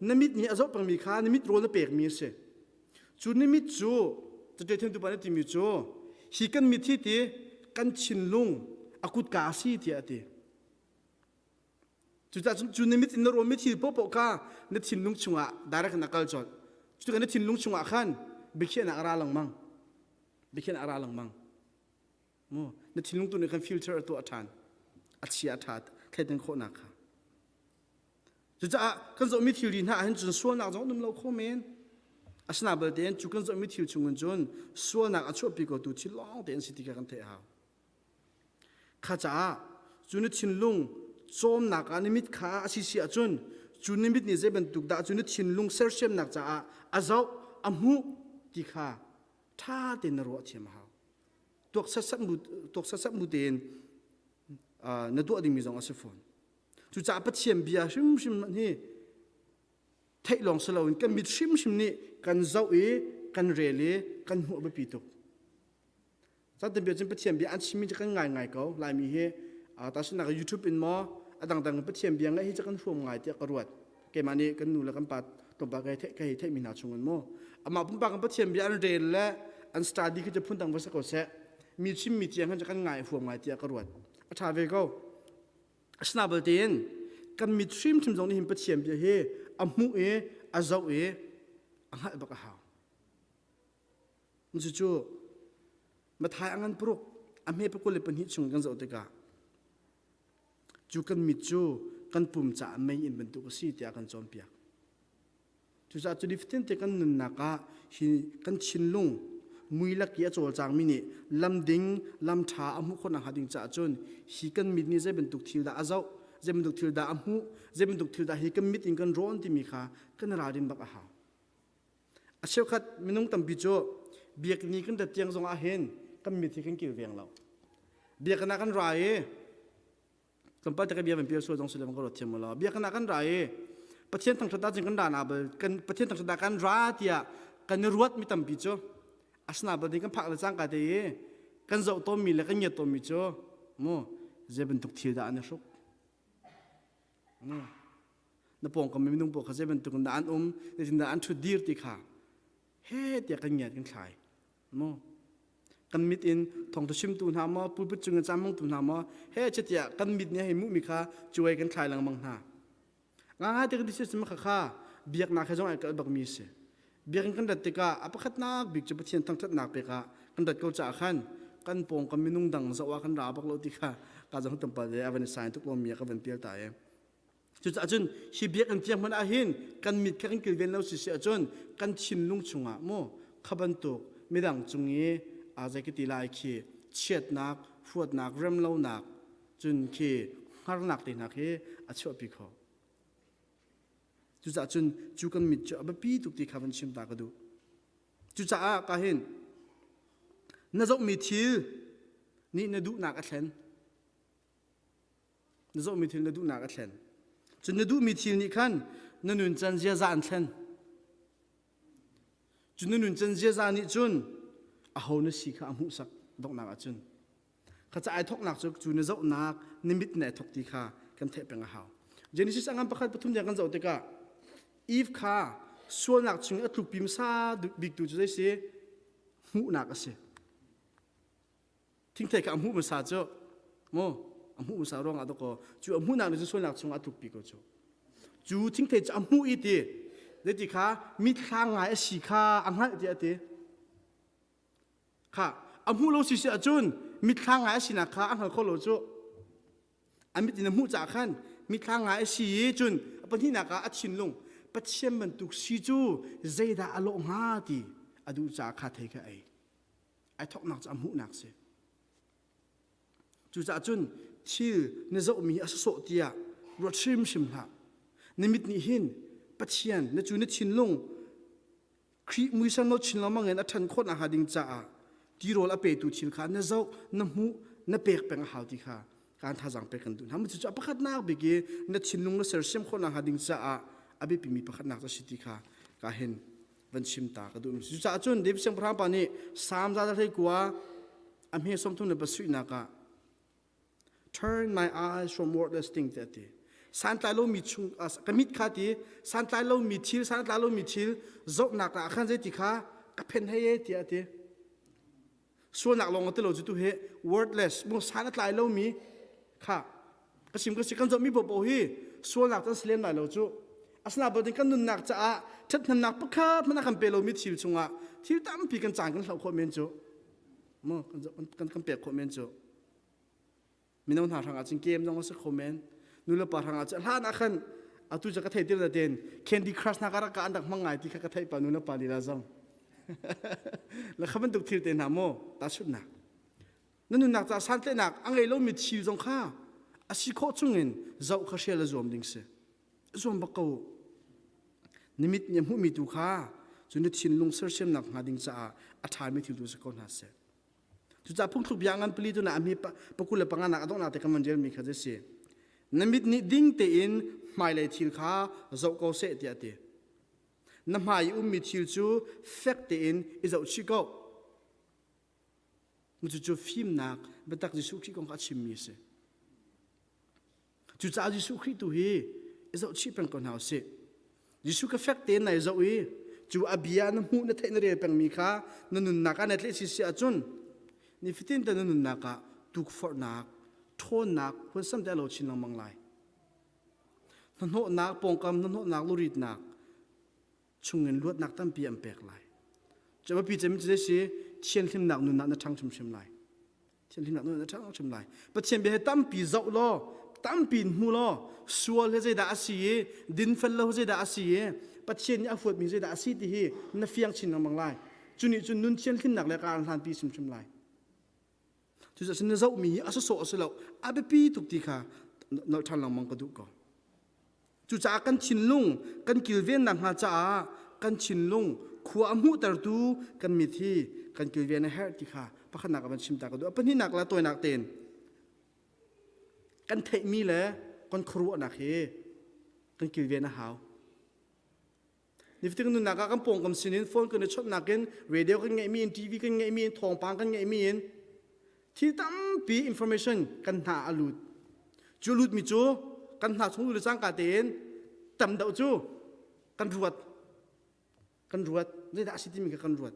na mit nih a zoh pengmi kha na mit rawl na pekmi a si cu na mit cu cate thiam tu pa nih timi cu hi kan mit hi ti kan thinlung a kutka a si tiah a ti Cucaah cun cu na mit in na ruahmi thil paohpaoh kha na thinlung chungah direct in a kal colh. Cutikah na thinlung chungah khan biakhiahnak a ra lengmang. Biakhiahnak a ra lengmang. Mu na thinlung tu nih khan filter a tuah ṭhan. A chia a ṭha thleidan khawhnak kha. Cucaah kan zohmi thilri hna ahhin cun sualnak zong um lo kho men. Asina balte cu kan zohmi thil chungin cun sualnak a chuahpi kotu thil lawng te an si ti kha kan theih a hau. Kha caah cu na thinlung cawmnak ah na mit kha a si si ahcun cu na mit nih zei bantuk dah cu na thinlung sersiamnak caah a zoh a hmuh ti kha ṭha tein na ruah thiam a hau. Tuak satsat bu tuak satsat bu tein na tuah dingmi zong a si fawn. Cucaah Pathian bia hrimhrim hi theih lawng si loin kan mit hrimhrim nih kan zoh i kan rel i kan hmuh a biapi tuk. Catan bia cun Pathian bia an chimmi cu kan ngai ngai ko. Laimi hi tahchunhnak YouTube in maw a dangdang in Pathian bia ngaih hi cu kan huam ngai tiah ka ruat. Keimah nih kan nu le kan pa tlawmpal ka hei ka hei theihmi hna chung in maw amah pumpak in Pathian bia an rel le an study khi cu phundang va si ko seh. Mi chimmi tiang khan cu kan ngai huam ngai tiah ka ruat. A ṭha ve ko. Asina balte in kan mit hrimhrim zong nih hin Pathian bia hi a hmuh i a zoh i a hngalh bak a hau. Cucu Mathai a ngan paruk a hme pakul le pahnih chung kan zoh tikah cu kan mit cu kan pum caah mei-inn bantuk a si tiah kan cawnpiak. Cucaah cu nifatin te kan nunnak ah hi kan thinlung mui lak i a cawlcangmi nih lam ding lam ṭha a hmuh khawh nakhnga ding caah cun hi kan mit nih zei bantuk thil dah a zoh zei bantuk thil dah a hmuh zei bantuk thil dah hi kan mit in kan rawn timi kha kan ralrin bak a hau. A cheukhat minung tampi cu biakinn i kan rat tiang zong ah hin kan mit hi kan kilveng lo. Biakinn ah kan ra i tlawmpal te ka bia van pial sual zong si lo ka ruat thiam lo. Biakinn ah kan ra i Pathian thangṭhat ah cun kan ra na bal kan Pathian thangṭhat ah kan ra tiah kan i ruat mi tampi cu asina bal ding kan phak le cangka te i kan zoh tawnmi le kan ngiat tawnmi cu mu zei bantuk thil dah an i hruk na pawngkam minung pawl kha zei bantuk in dah an um zeitindah an ṭhut dir ti kha he tiah kan ngiat kan thlai maw kan mit in thawngtha chimtu hna maw pulpit cung in caan hmangtu hna maw he chitiah kan mit nih hei hmuhmi kha cuai kan thlai lengmang hna ngangai te kan ti si kha kha biaknak he zong ai kalh bakmi si biakinn kan rat tikah a pakhatnak bik cu Pathian thangṭhatnak pek ah kan rat ko caah khan kan pawngkam minung dang zoh ah kan ra bak lo ti kha ka zong tampal le a van i sain tuk lomi ah ka van pial ta e Cucaah cun hi biakinn tiang hmanh ah hin kan mit kha kan kilven lo si si ahcun kan thinlung chungah maw kha bantuk midang cung i aa zei ka ti lai khi chiatnak, huatnak, remlonak cun khi hngarnak te hna khi a chuahpi kho. Cucaah cun cu kan mit cu a biapi tuk ti kha van chim ta ka duh. Cucaah ka hin na zohmi thil nih na duhnak a thlen. Na zohmi thil na duhnak a thlen. Cun na duhmi thil nih khan na nuncan ziaza an thlen. Cun na nuncan ziaza nih cun aho na si kha a hmuhsak donghnak ah cun. Kha ca ai thawknak cu cu na zohnak na mit na ai thawk ti kha kan theih peng a hau. Genesis angan pakhat pathum tiang kan zoh tikah Eve kha sualnak chung a tlukpi hmasa biktu cu zei si? Hmuhnak a si. Thingthei kha a hmuh hmasa cu mu a hmuh hmasa ruangah dawkaw cu a hmuhnak nih cun sualnak chungah a tlukpi ko cu. Cu thingthei cu a hmuh i ti zeiti kha mithlang ngai a si kha a hngalh tiah a ti. Kha a hmuh lo si si ahcun mithlang ngai a sinak kha a hngal kho lo cu. A mit in a hmuh caah khan mithlang ngai a si i cun a pahnihnak ah a thinlung Pathian bantuk si cu zeidah a lawh hnga ti a duh caah kha thei kha ei. Ai thawknak cu a hmuhnak si. Cucaah cun thil na zohmi hi a sawsawh tiah ruat hrimhrim hlah. Na mit nih hin Pathian na cu na thinlung Khrih muisam lo chin lengmang in a ṭhan khawh nakhnga ding caah tirawl a petu thil kha na zoh, na hmuh, na pek peng a hau ti kha kaan thazaang pek kan duh hna. Cucu a pakhatnak bik i na thinlung na sersiam khawh nakhnga ding caah a biapimi pakhatnak cu a si ti kha ka hin van chim ta ka duh. Cucaah cun David siangpahrang pa nih Salm 121 a hme 33 le pasarihnak ah Turn my eyes from worthless things tiah a ti. Santlai lomi chung ka mit kha ti santlai lomi thil santlai lomi thil zohnak ah khan zeiti kha ka phen hei e tiah a ti. Sualnak lawng a ti lo cu tu hi worthless mu san a tlai lomi kha ka sim ka si kan zohmi popo hi sualnak tan si lem lai lo cu asinain kan nunnak caah ṭhathnemnak pakhat hmanh a kan pe lomi thil chungah thil tampi kan caan kan hloh khawh men cu mu kan kan pek khawh men cu mino hna hrang ah cun game zong a si kho men nu le pa hrang ah cun hlan ah khan atu cu ka thei til na ten Candy Crush na ka rak ka an rak hmang ngai ti kha ka theih pa nu le pa lila zong la kha bantuk thil te hna maw tahchunhnak na nunnak ca santlaihnak a ngei lomi thil zong kha a si khawh chungin zoh kha hrial a zuam ding si zuam bak ko nimit nih a hmuhmi tu kha cu na thinlung sersiamnak hnga ding caah a ṭhami thil tu si ko hna seh Cucaah phungthluk bia ngan pali tu na ami pakul le panga nak a donghnak te kan van relmi kha si. Na mit nih ding tein hmailei thil kha zoh ko seh tiah a ti. Na hmai i ummi thil cu fek tein i zoh chih ko. Cucu fimnak biatak Jesuh Khrih kong kha a chimmi a si. Cucaah Jesuh Khrih tu hi i zohchih peng ko hna usih. Jesuh ka fek tein nai zoh i cu a bia na hmuh na theih na rel pengmi kha na nunnak ah na tleh si si ahcun nifatin te na nunnak ah tukforhnak ṭhawnnak huansam te a lo chin lengmang lai. Hnahnawhnak pawngkam hnahnawhnak luritnak chungin luatnak tampi an pek lai. Cu a biapi cem cu zei si thianhlimnak nun ah na ṭhang hrimhrim lai. Thianhlimnak nun na ṭhang hrim lai. Pathian bia hi tampi zoh law, tampi in hmu law, sual hi zeidah a si i, dinfel lo hi zeidah a si i, Pathian nih a huatmi zeidah a si ti hi na fiang chin lengmang lai. Cu nih cun nun thianhlimnak le kaan hlanpi hrimhrim lai. Cucaah na zohmi hi a sawsawh a si lo, a biapi tuk ti kha nolh ṭhan lengmang ka duh ko. Cucaah kan thinlung kan kilvennak hnga caah kan thinlung khua a hmuhtertu kan mit hi kan kilven a herh ti kha pakhatnak ah van chim ta ka duh. A pahnihnak le tawinak tein kan theihmi le kan khuaruahnak hi kan kilven a hau. Nifatin nunnak ah kan pawngkam sinin phone kan i chawnhnak in radio kan ngeihmi in TV kan ngeihmi in thawngpang kan ngeihmi in thil tampi information kan hna a lut. Cu lutmi cu kan hna chung le cangka tein tam deuh cu kan ruat. Kan ruat. Zeidah a si timi kha kan ruat.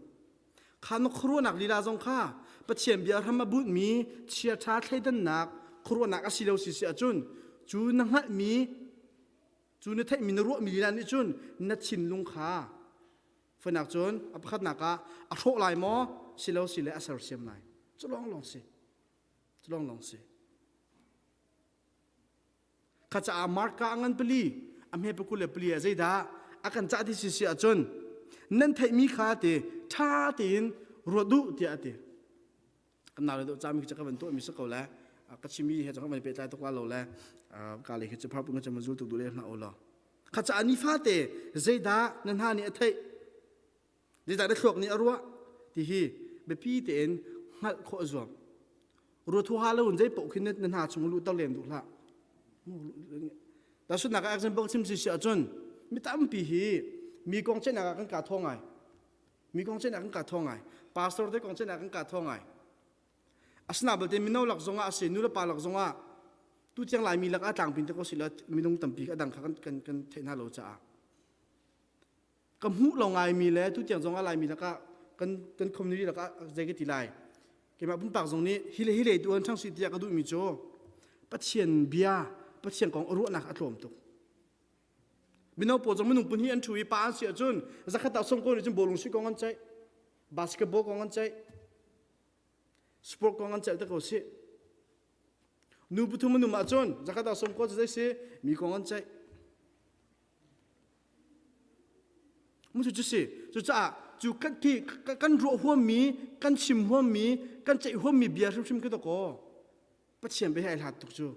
Kha na khuaruahnak lila zong kha Pathian bia hram a bunhmi chiaṭha thleidannak khuaruahnak a si lo si si ahcun cu na hngalhmi Cu na theihmi na ruahmi lila nih cun na thinlung kha fanak cun a pakhatnak ah a hrawh lai maw silo si le a sersiam lai. Cu lawng lawng si. Cu lawng lawng si. Kha caah Marka a ngan pali a hme pakul le pali ah zeidah a kan cah ti si si ahcun nan theihmi kha ti ṭha tein ruat duh tiah a ti. Kan nau le deuh cami khi ka van tuahmi si ko le ka chimmi he cang van pehtlai tuk la lo le ka le khi cu phar pung cu mazul tuk duh le hna o lo. Kha caah nifate zeidah na hna nih a theih, zeidah na thluak nih a ruah ti hi biapi tein hngalh khawh a zuam. Ruat huaha lo in zei paoh khi na hna chung luhter len duh hlah. Tahchunhnak ah example chim si si ahcun mi tampi hi mi kong ceihnak ah kan kaa thaw ngai. Mi kong ceihnak kan kaa thaw ngai. Pastor te kong ceihnak kan kaa thaw ngai. Asina belte mino lak zongah a si, nu le pa lak zongah tu tiang Laimi lak ah tlangpin te ko si la minung tampi a dang kha kan kan kan theih hna lo caah ka hmuh lo ngaimi le tu tiang zongah Laimi lakah kan kan community lakah zei ka ti lai keimah pumpak zong nih hi le hi le tu an ṭhang si tiah ka duhmi cu Pathian bia Pathian kong a ruahnak a tlawm tuk mino pawl zong minung pahnih an ṭhu i pa an si ahcun zakhat ah sawm ko nih cun bawlung suih kong an ceih basketball kong an ceih sport kong an celh te ko si nu pathum an um ahcun zakhat ah sawm ko cu zei si mi kong an ceih mu cu si cucaah cu kan ti kan ruah huammi kan chim huammi kan ceih huammi bia hrimhrim khi dakaw Pathian bia he ai hlat tuk cu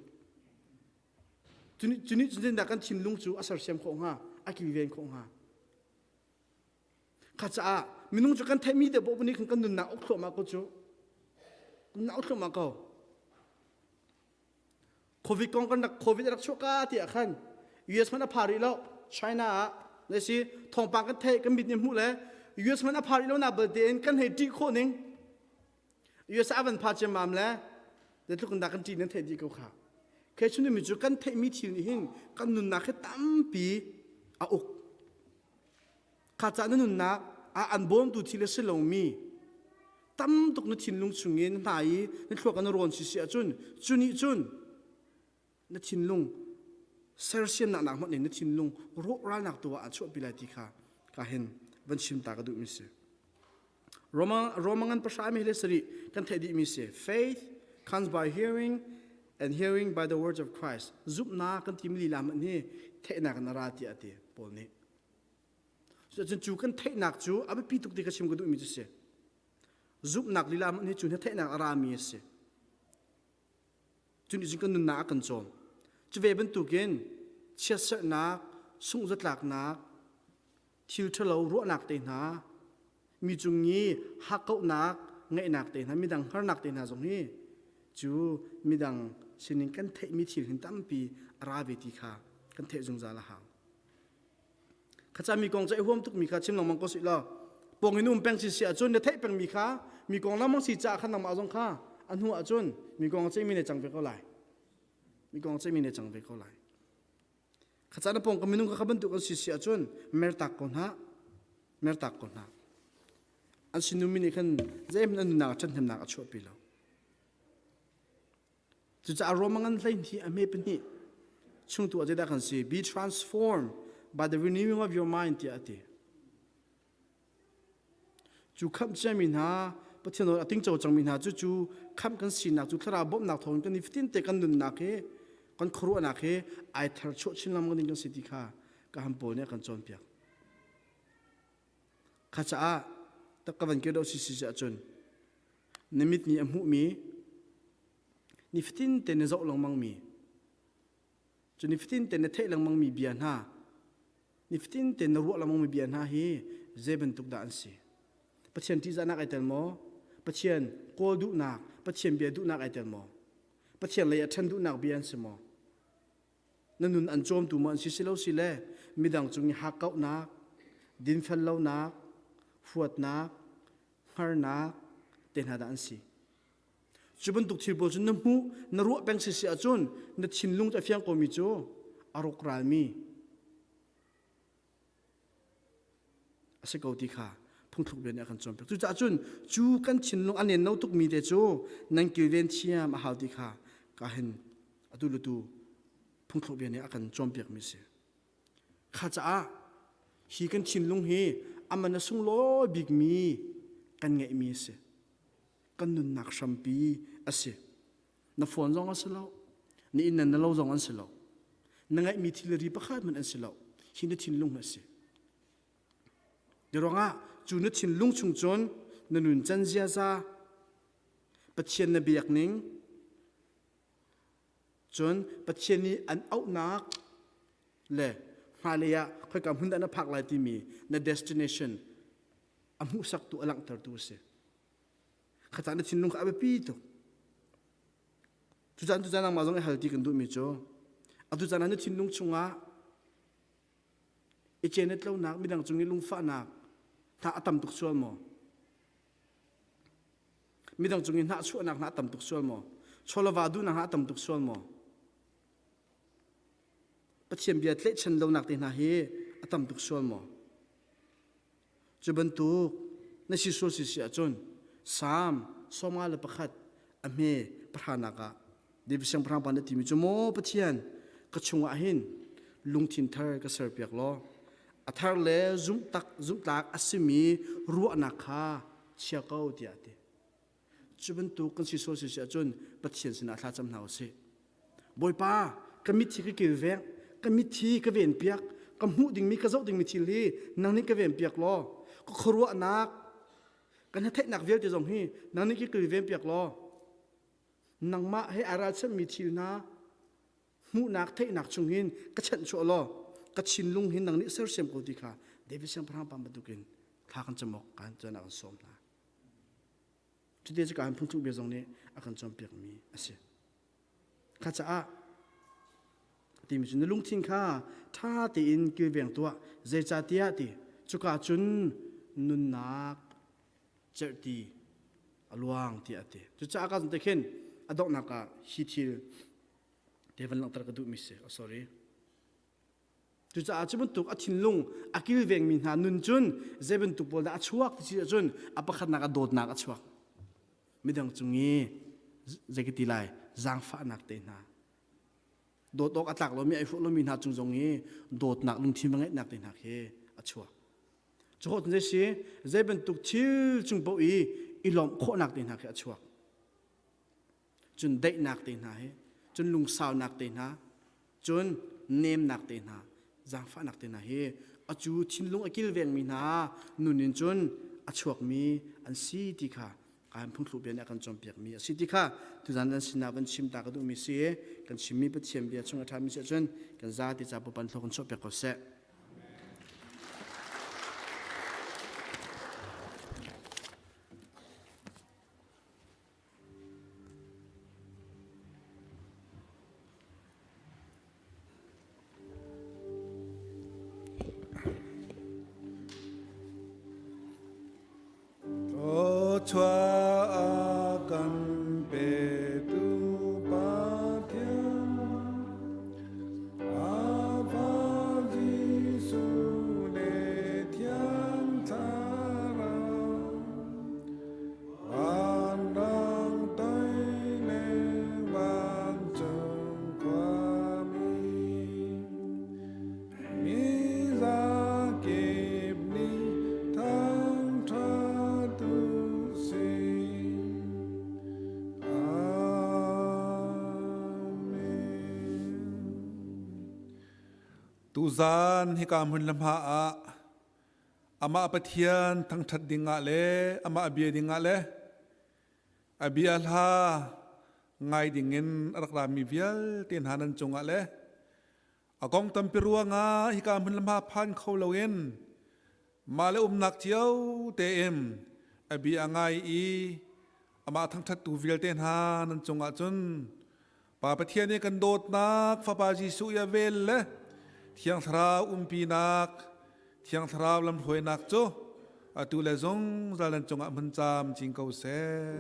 cu nih cun kan thinlung cu a sersiam khawh hnga a kilven khawh hnga Kha caah minung cu kan theihmi te poh nih kan nunnak uk thluahmah ko cu. Nunnak uk thluahmah ko. Covid kong kan rak Covid rak chuah ka ti ah khan US man a pha rih lo China ah na si thawngpang kan theih kan mit nih hmuh le US man a pha rih lo na balte in kan hei ṭih khawh ning US a van pha ciammam le zeitluk in dah kan ṭih nan theih dih ko kha. Khi chung mi cu kan theihmi thil nih hin kan nunnak hi tampi a uk. Kha ca na nunnak ah an bawmtu thil a si lomi tam tuk na thinlung chungin hna i na thluak na rawn si si ahcun cu nih cun na thinlung sersiamnak nak hmanh in na thinlung rawhralnak tu ah a chuahpi lai ti kha ka hin van chim ta ka duhmi si. Roma Roma ngan pahra mi le sarih kan theih dihmi si. Faith comes by hearing and hearing by the words of Christ. Zumhnak kan timi lila hmanh hi theihnak in a ra tiah a ti Paul nih. Cucun cu kan theihnak cu a biapi tuk ti ka chim ka duhmi cu si. Zumhnak lila hmanh hi cu na theihnak a rami a si. Cu nih cun kan nunnak a kan cawm. Cu ve bantukin chiatserhnak, sungzatlaknak, thil ṭhalo ruahnak te hna, mi cung i hakkauhnak ngeihnak te hna, midang hngarnak te hna zong hi cu midang sinin kan theihmi thil hin tampi a ra ve ti kha kan theih zungzal a hau. Khacha mi kong cu i huam tukmi kha chim lengmang ko sih law pawng in um peng si si ahcun na theih pengmi kha mi kong lengmang si caah khan nangmah zong kha a hnu ahcun mi kong ceihmi ne cang ve ko lai. Mi kong ceihmi ne cang ve ko lai. Khacha na pawng ka minung kha bantuk an si si ahcun mertak ko hna. Mertak ko hna. An sinumi nih khan zeihmanh an nunnak ṭhathnemnak a chuahpi lo. Cucaah Roma ngan 12 a hme pahnih chungtu ah zeidah kan si? Be transformed by the renewing of your mind tiah a ti. Cu khamh ciami hna Pathian nawl a tingco cangmi hna cu cu khamh kan sinak cu thlarau bawmhnak thawngin kan nifatin te kan nunnak hi kan khuaruahnak hi ai tharchuah chin lengmang ding kan si ti kha ka han pawl nih a kan cawnpiak. Kha caah tak ka van kir deuh si si ahcun na mit nih a hmuhmi nifatin te na zoh lengmangmi cu nifatin te na theih lengmangmi bia hna nifatin te na ruah lengmangmi bia hna hi zei bantuk dah an si Pathian ṭihzahnak ai tel maw Pathian kawl duhnak Pathian bia duhnak ai tel maw Pathian lei a ṭhen duhnak bia an si maw na nun an cawmtu maw an si si lo si le midang cung i hakkauhnak dinfel lonak huatnak hngarnak te hna dah an si. Cu bantuk thil pawl cu na hmuh, na ruah peng si si ahcun na thinlung cu a fiang komi cu a rawkralmi a si ko ti kha phungthluk bia nih a kan cawnpiak. Cucaah cun cu kan thinlung a nenno tukmi te cu nan kilven thiam a hau ti kha ka hin atu le tu phungthluk bia nih a kan cawnpiakmi si. Kha caah hi kan thinlung hi a man a sunglawi bikmi kan ngeihmi a si. Kan nunnak hrampi a si. Na phone zong a si lo. Na inn na lo zong an si lo. Na ngeihmi thilri pakhat hmanh an si lo. Hi na thinlung hi a si. Ruangah cu na thinlung chung cun na nun can ziaza, Pathian na biak ning, Cun Pathian nih an auhnak le Hmailei ah khoika hmun dah na phak lai timi na destination a hmuhsaktu a langhtertu a si. Kha na thinlung kha a biapi tuk. Cucaan tucaan nangmah zong i hal ti kan duhmi cu atu caan ah na thinlung chungah i cenet lonak midang cung i lungfahnak hna a tam tuk sual maw? Midang cung i hnahchuahnak hna a tam tuk sual maw? Chawlava duhnak hna a tam tuk sual maw? Pathian bia tlaihchan lonak te hna hi a tam tuk sual maw? Cu bantuk na si sual si si ahcun Salm 51 a hme pahranak ah David siangpahrang pa nih a timi cu maw Pathian ka chungah hin lungthin thar ka serpiak law a thar le zumhtak zumhtlak a simi ruahnak kha chia ko tiah a ti. Cu bantuk kan si sual si si ahcun Pathian sinah thla cam hna u sih. Bawipa, ka mitthi ka kilveng, ka mitthi ka venpiak, ka hmuh dingmi ka zoh dingmi thil hi nang nih ka venpiak law, ka khuaruahnak, ka hnatheihnak vialte zong hi nang nih ka kilvenpiak law, nangmah he aa ralchanhmi thil hna hmuhnak theihnak chung hin ka chanhchuah law ka thinlung hin nang nih sersiam ko ti kha David siangpahrang pa bantukin thla kan cam awk kan cun a kan sawm hna. Cuti cu kan phungthluk bia zong nih a kan cawnpiakmi a si. Kha caah timi cu na lungthin kha ṭha tein kilveng tuah zeicahtiah ti cuka cun nunnak cerhti a luang tiah a ti. Cucaah ka te khin a donghnak ah hi thil te van langhter ka duhmi si. Oh, sorry. Cucaah cu bantuk a thinlung a kilvengmi hna nun cun zei bantuk pawl dah a chuak ti si ahcun a pakhatnak a dawtnak a chuak. Midang cung i zei ka ti lai zaangfahnak te hna dawt awk a tlak lomi ai fuh lomi hna cung zong i dawtnak lungthin va ngeihnak te hna khi a chuak. Cu cun zei si zei bantuk thil cung paoh i i lawmh khawhnak te hna khi a chuak. Cun daihnak te hna he cun lungsaunak te hna cun nemnak te hna zaangfahnak te hna hi acu thinlung a kilvengmi hna nun in cun a chuakmi an si ti kha kan phungthlu bia nih a kan cawnpiakmi a si ti kha tuzan an sinah van chim ta ka duhmi si kan chimmi Pathian bia chung a ṭhami si ahcun kan zate ca pupan thlo kan chuahpiak ko seh. Thluachuah a kan petu Pathian, a Va Jesuh le Thiang Thlarau, Vanrang toi le vancung khuami, mi zakip nih thangṭhat u sih. Amen. Tuzan hika hmun le hma ah Amah Pathian thangṭhat dingah le amah bia dingah le a bia hla ngai dingin a rak rami vialte hna nan cungah le a kong tampi ruangah hika hmun le hma phan kho loin mah le umnak cio tein a bia ngai i amah thangṭhattu vialte hna nan cungah cun Pa Pathian i kan dawtnak Fapa Jesuh i a vel le Thiang Thlarau umpinak Thiang Thlarau lamhruainak cu atu le zungzal nan cungah hmun camcin ko seh.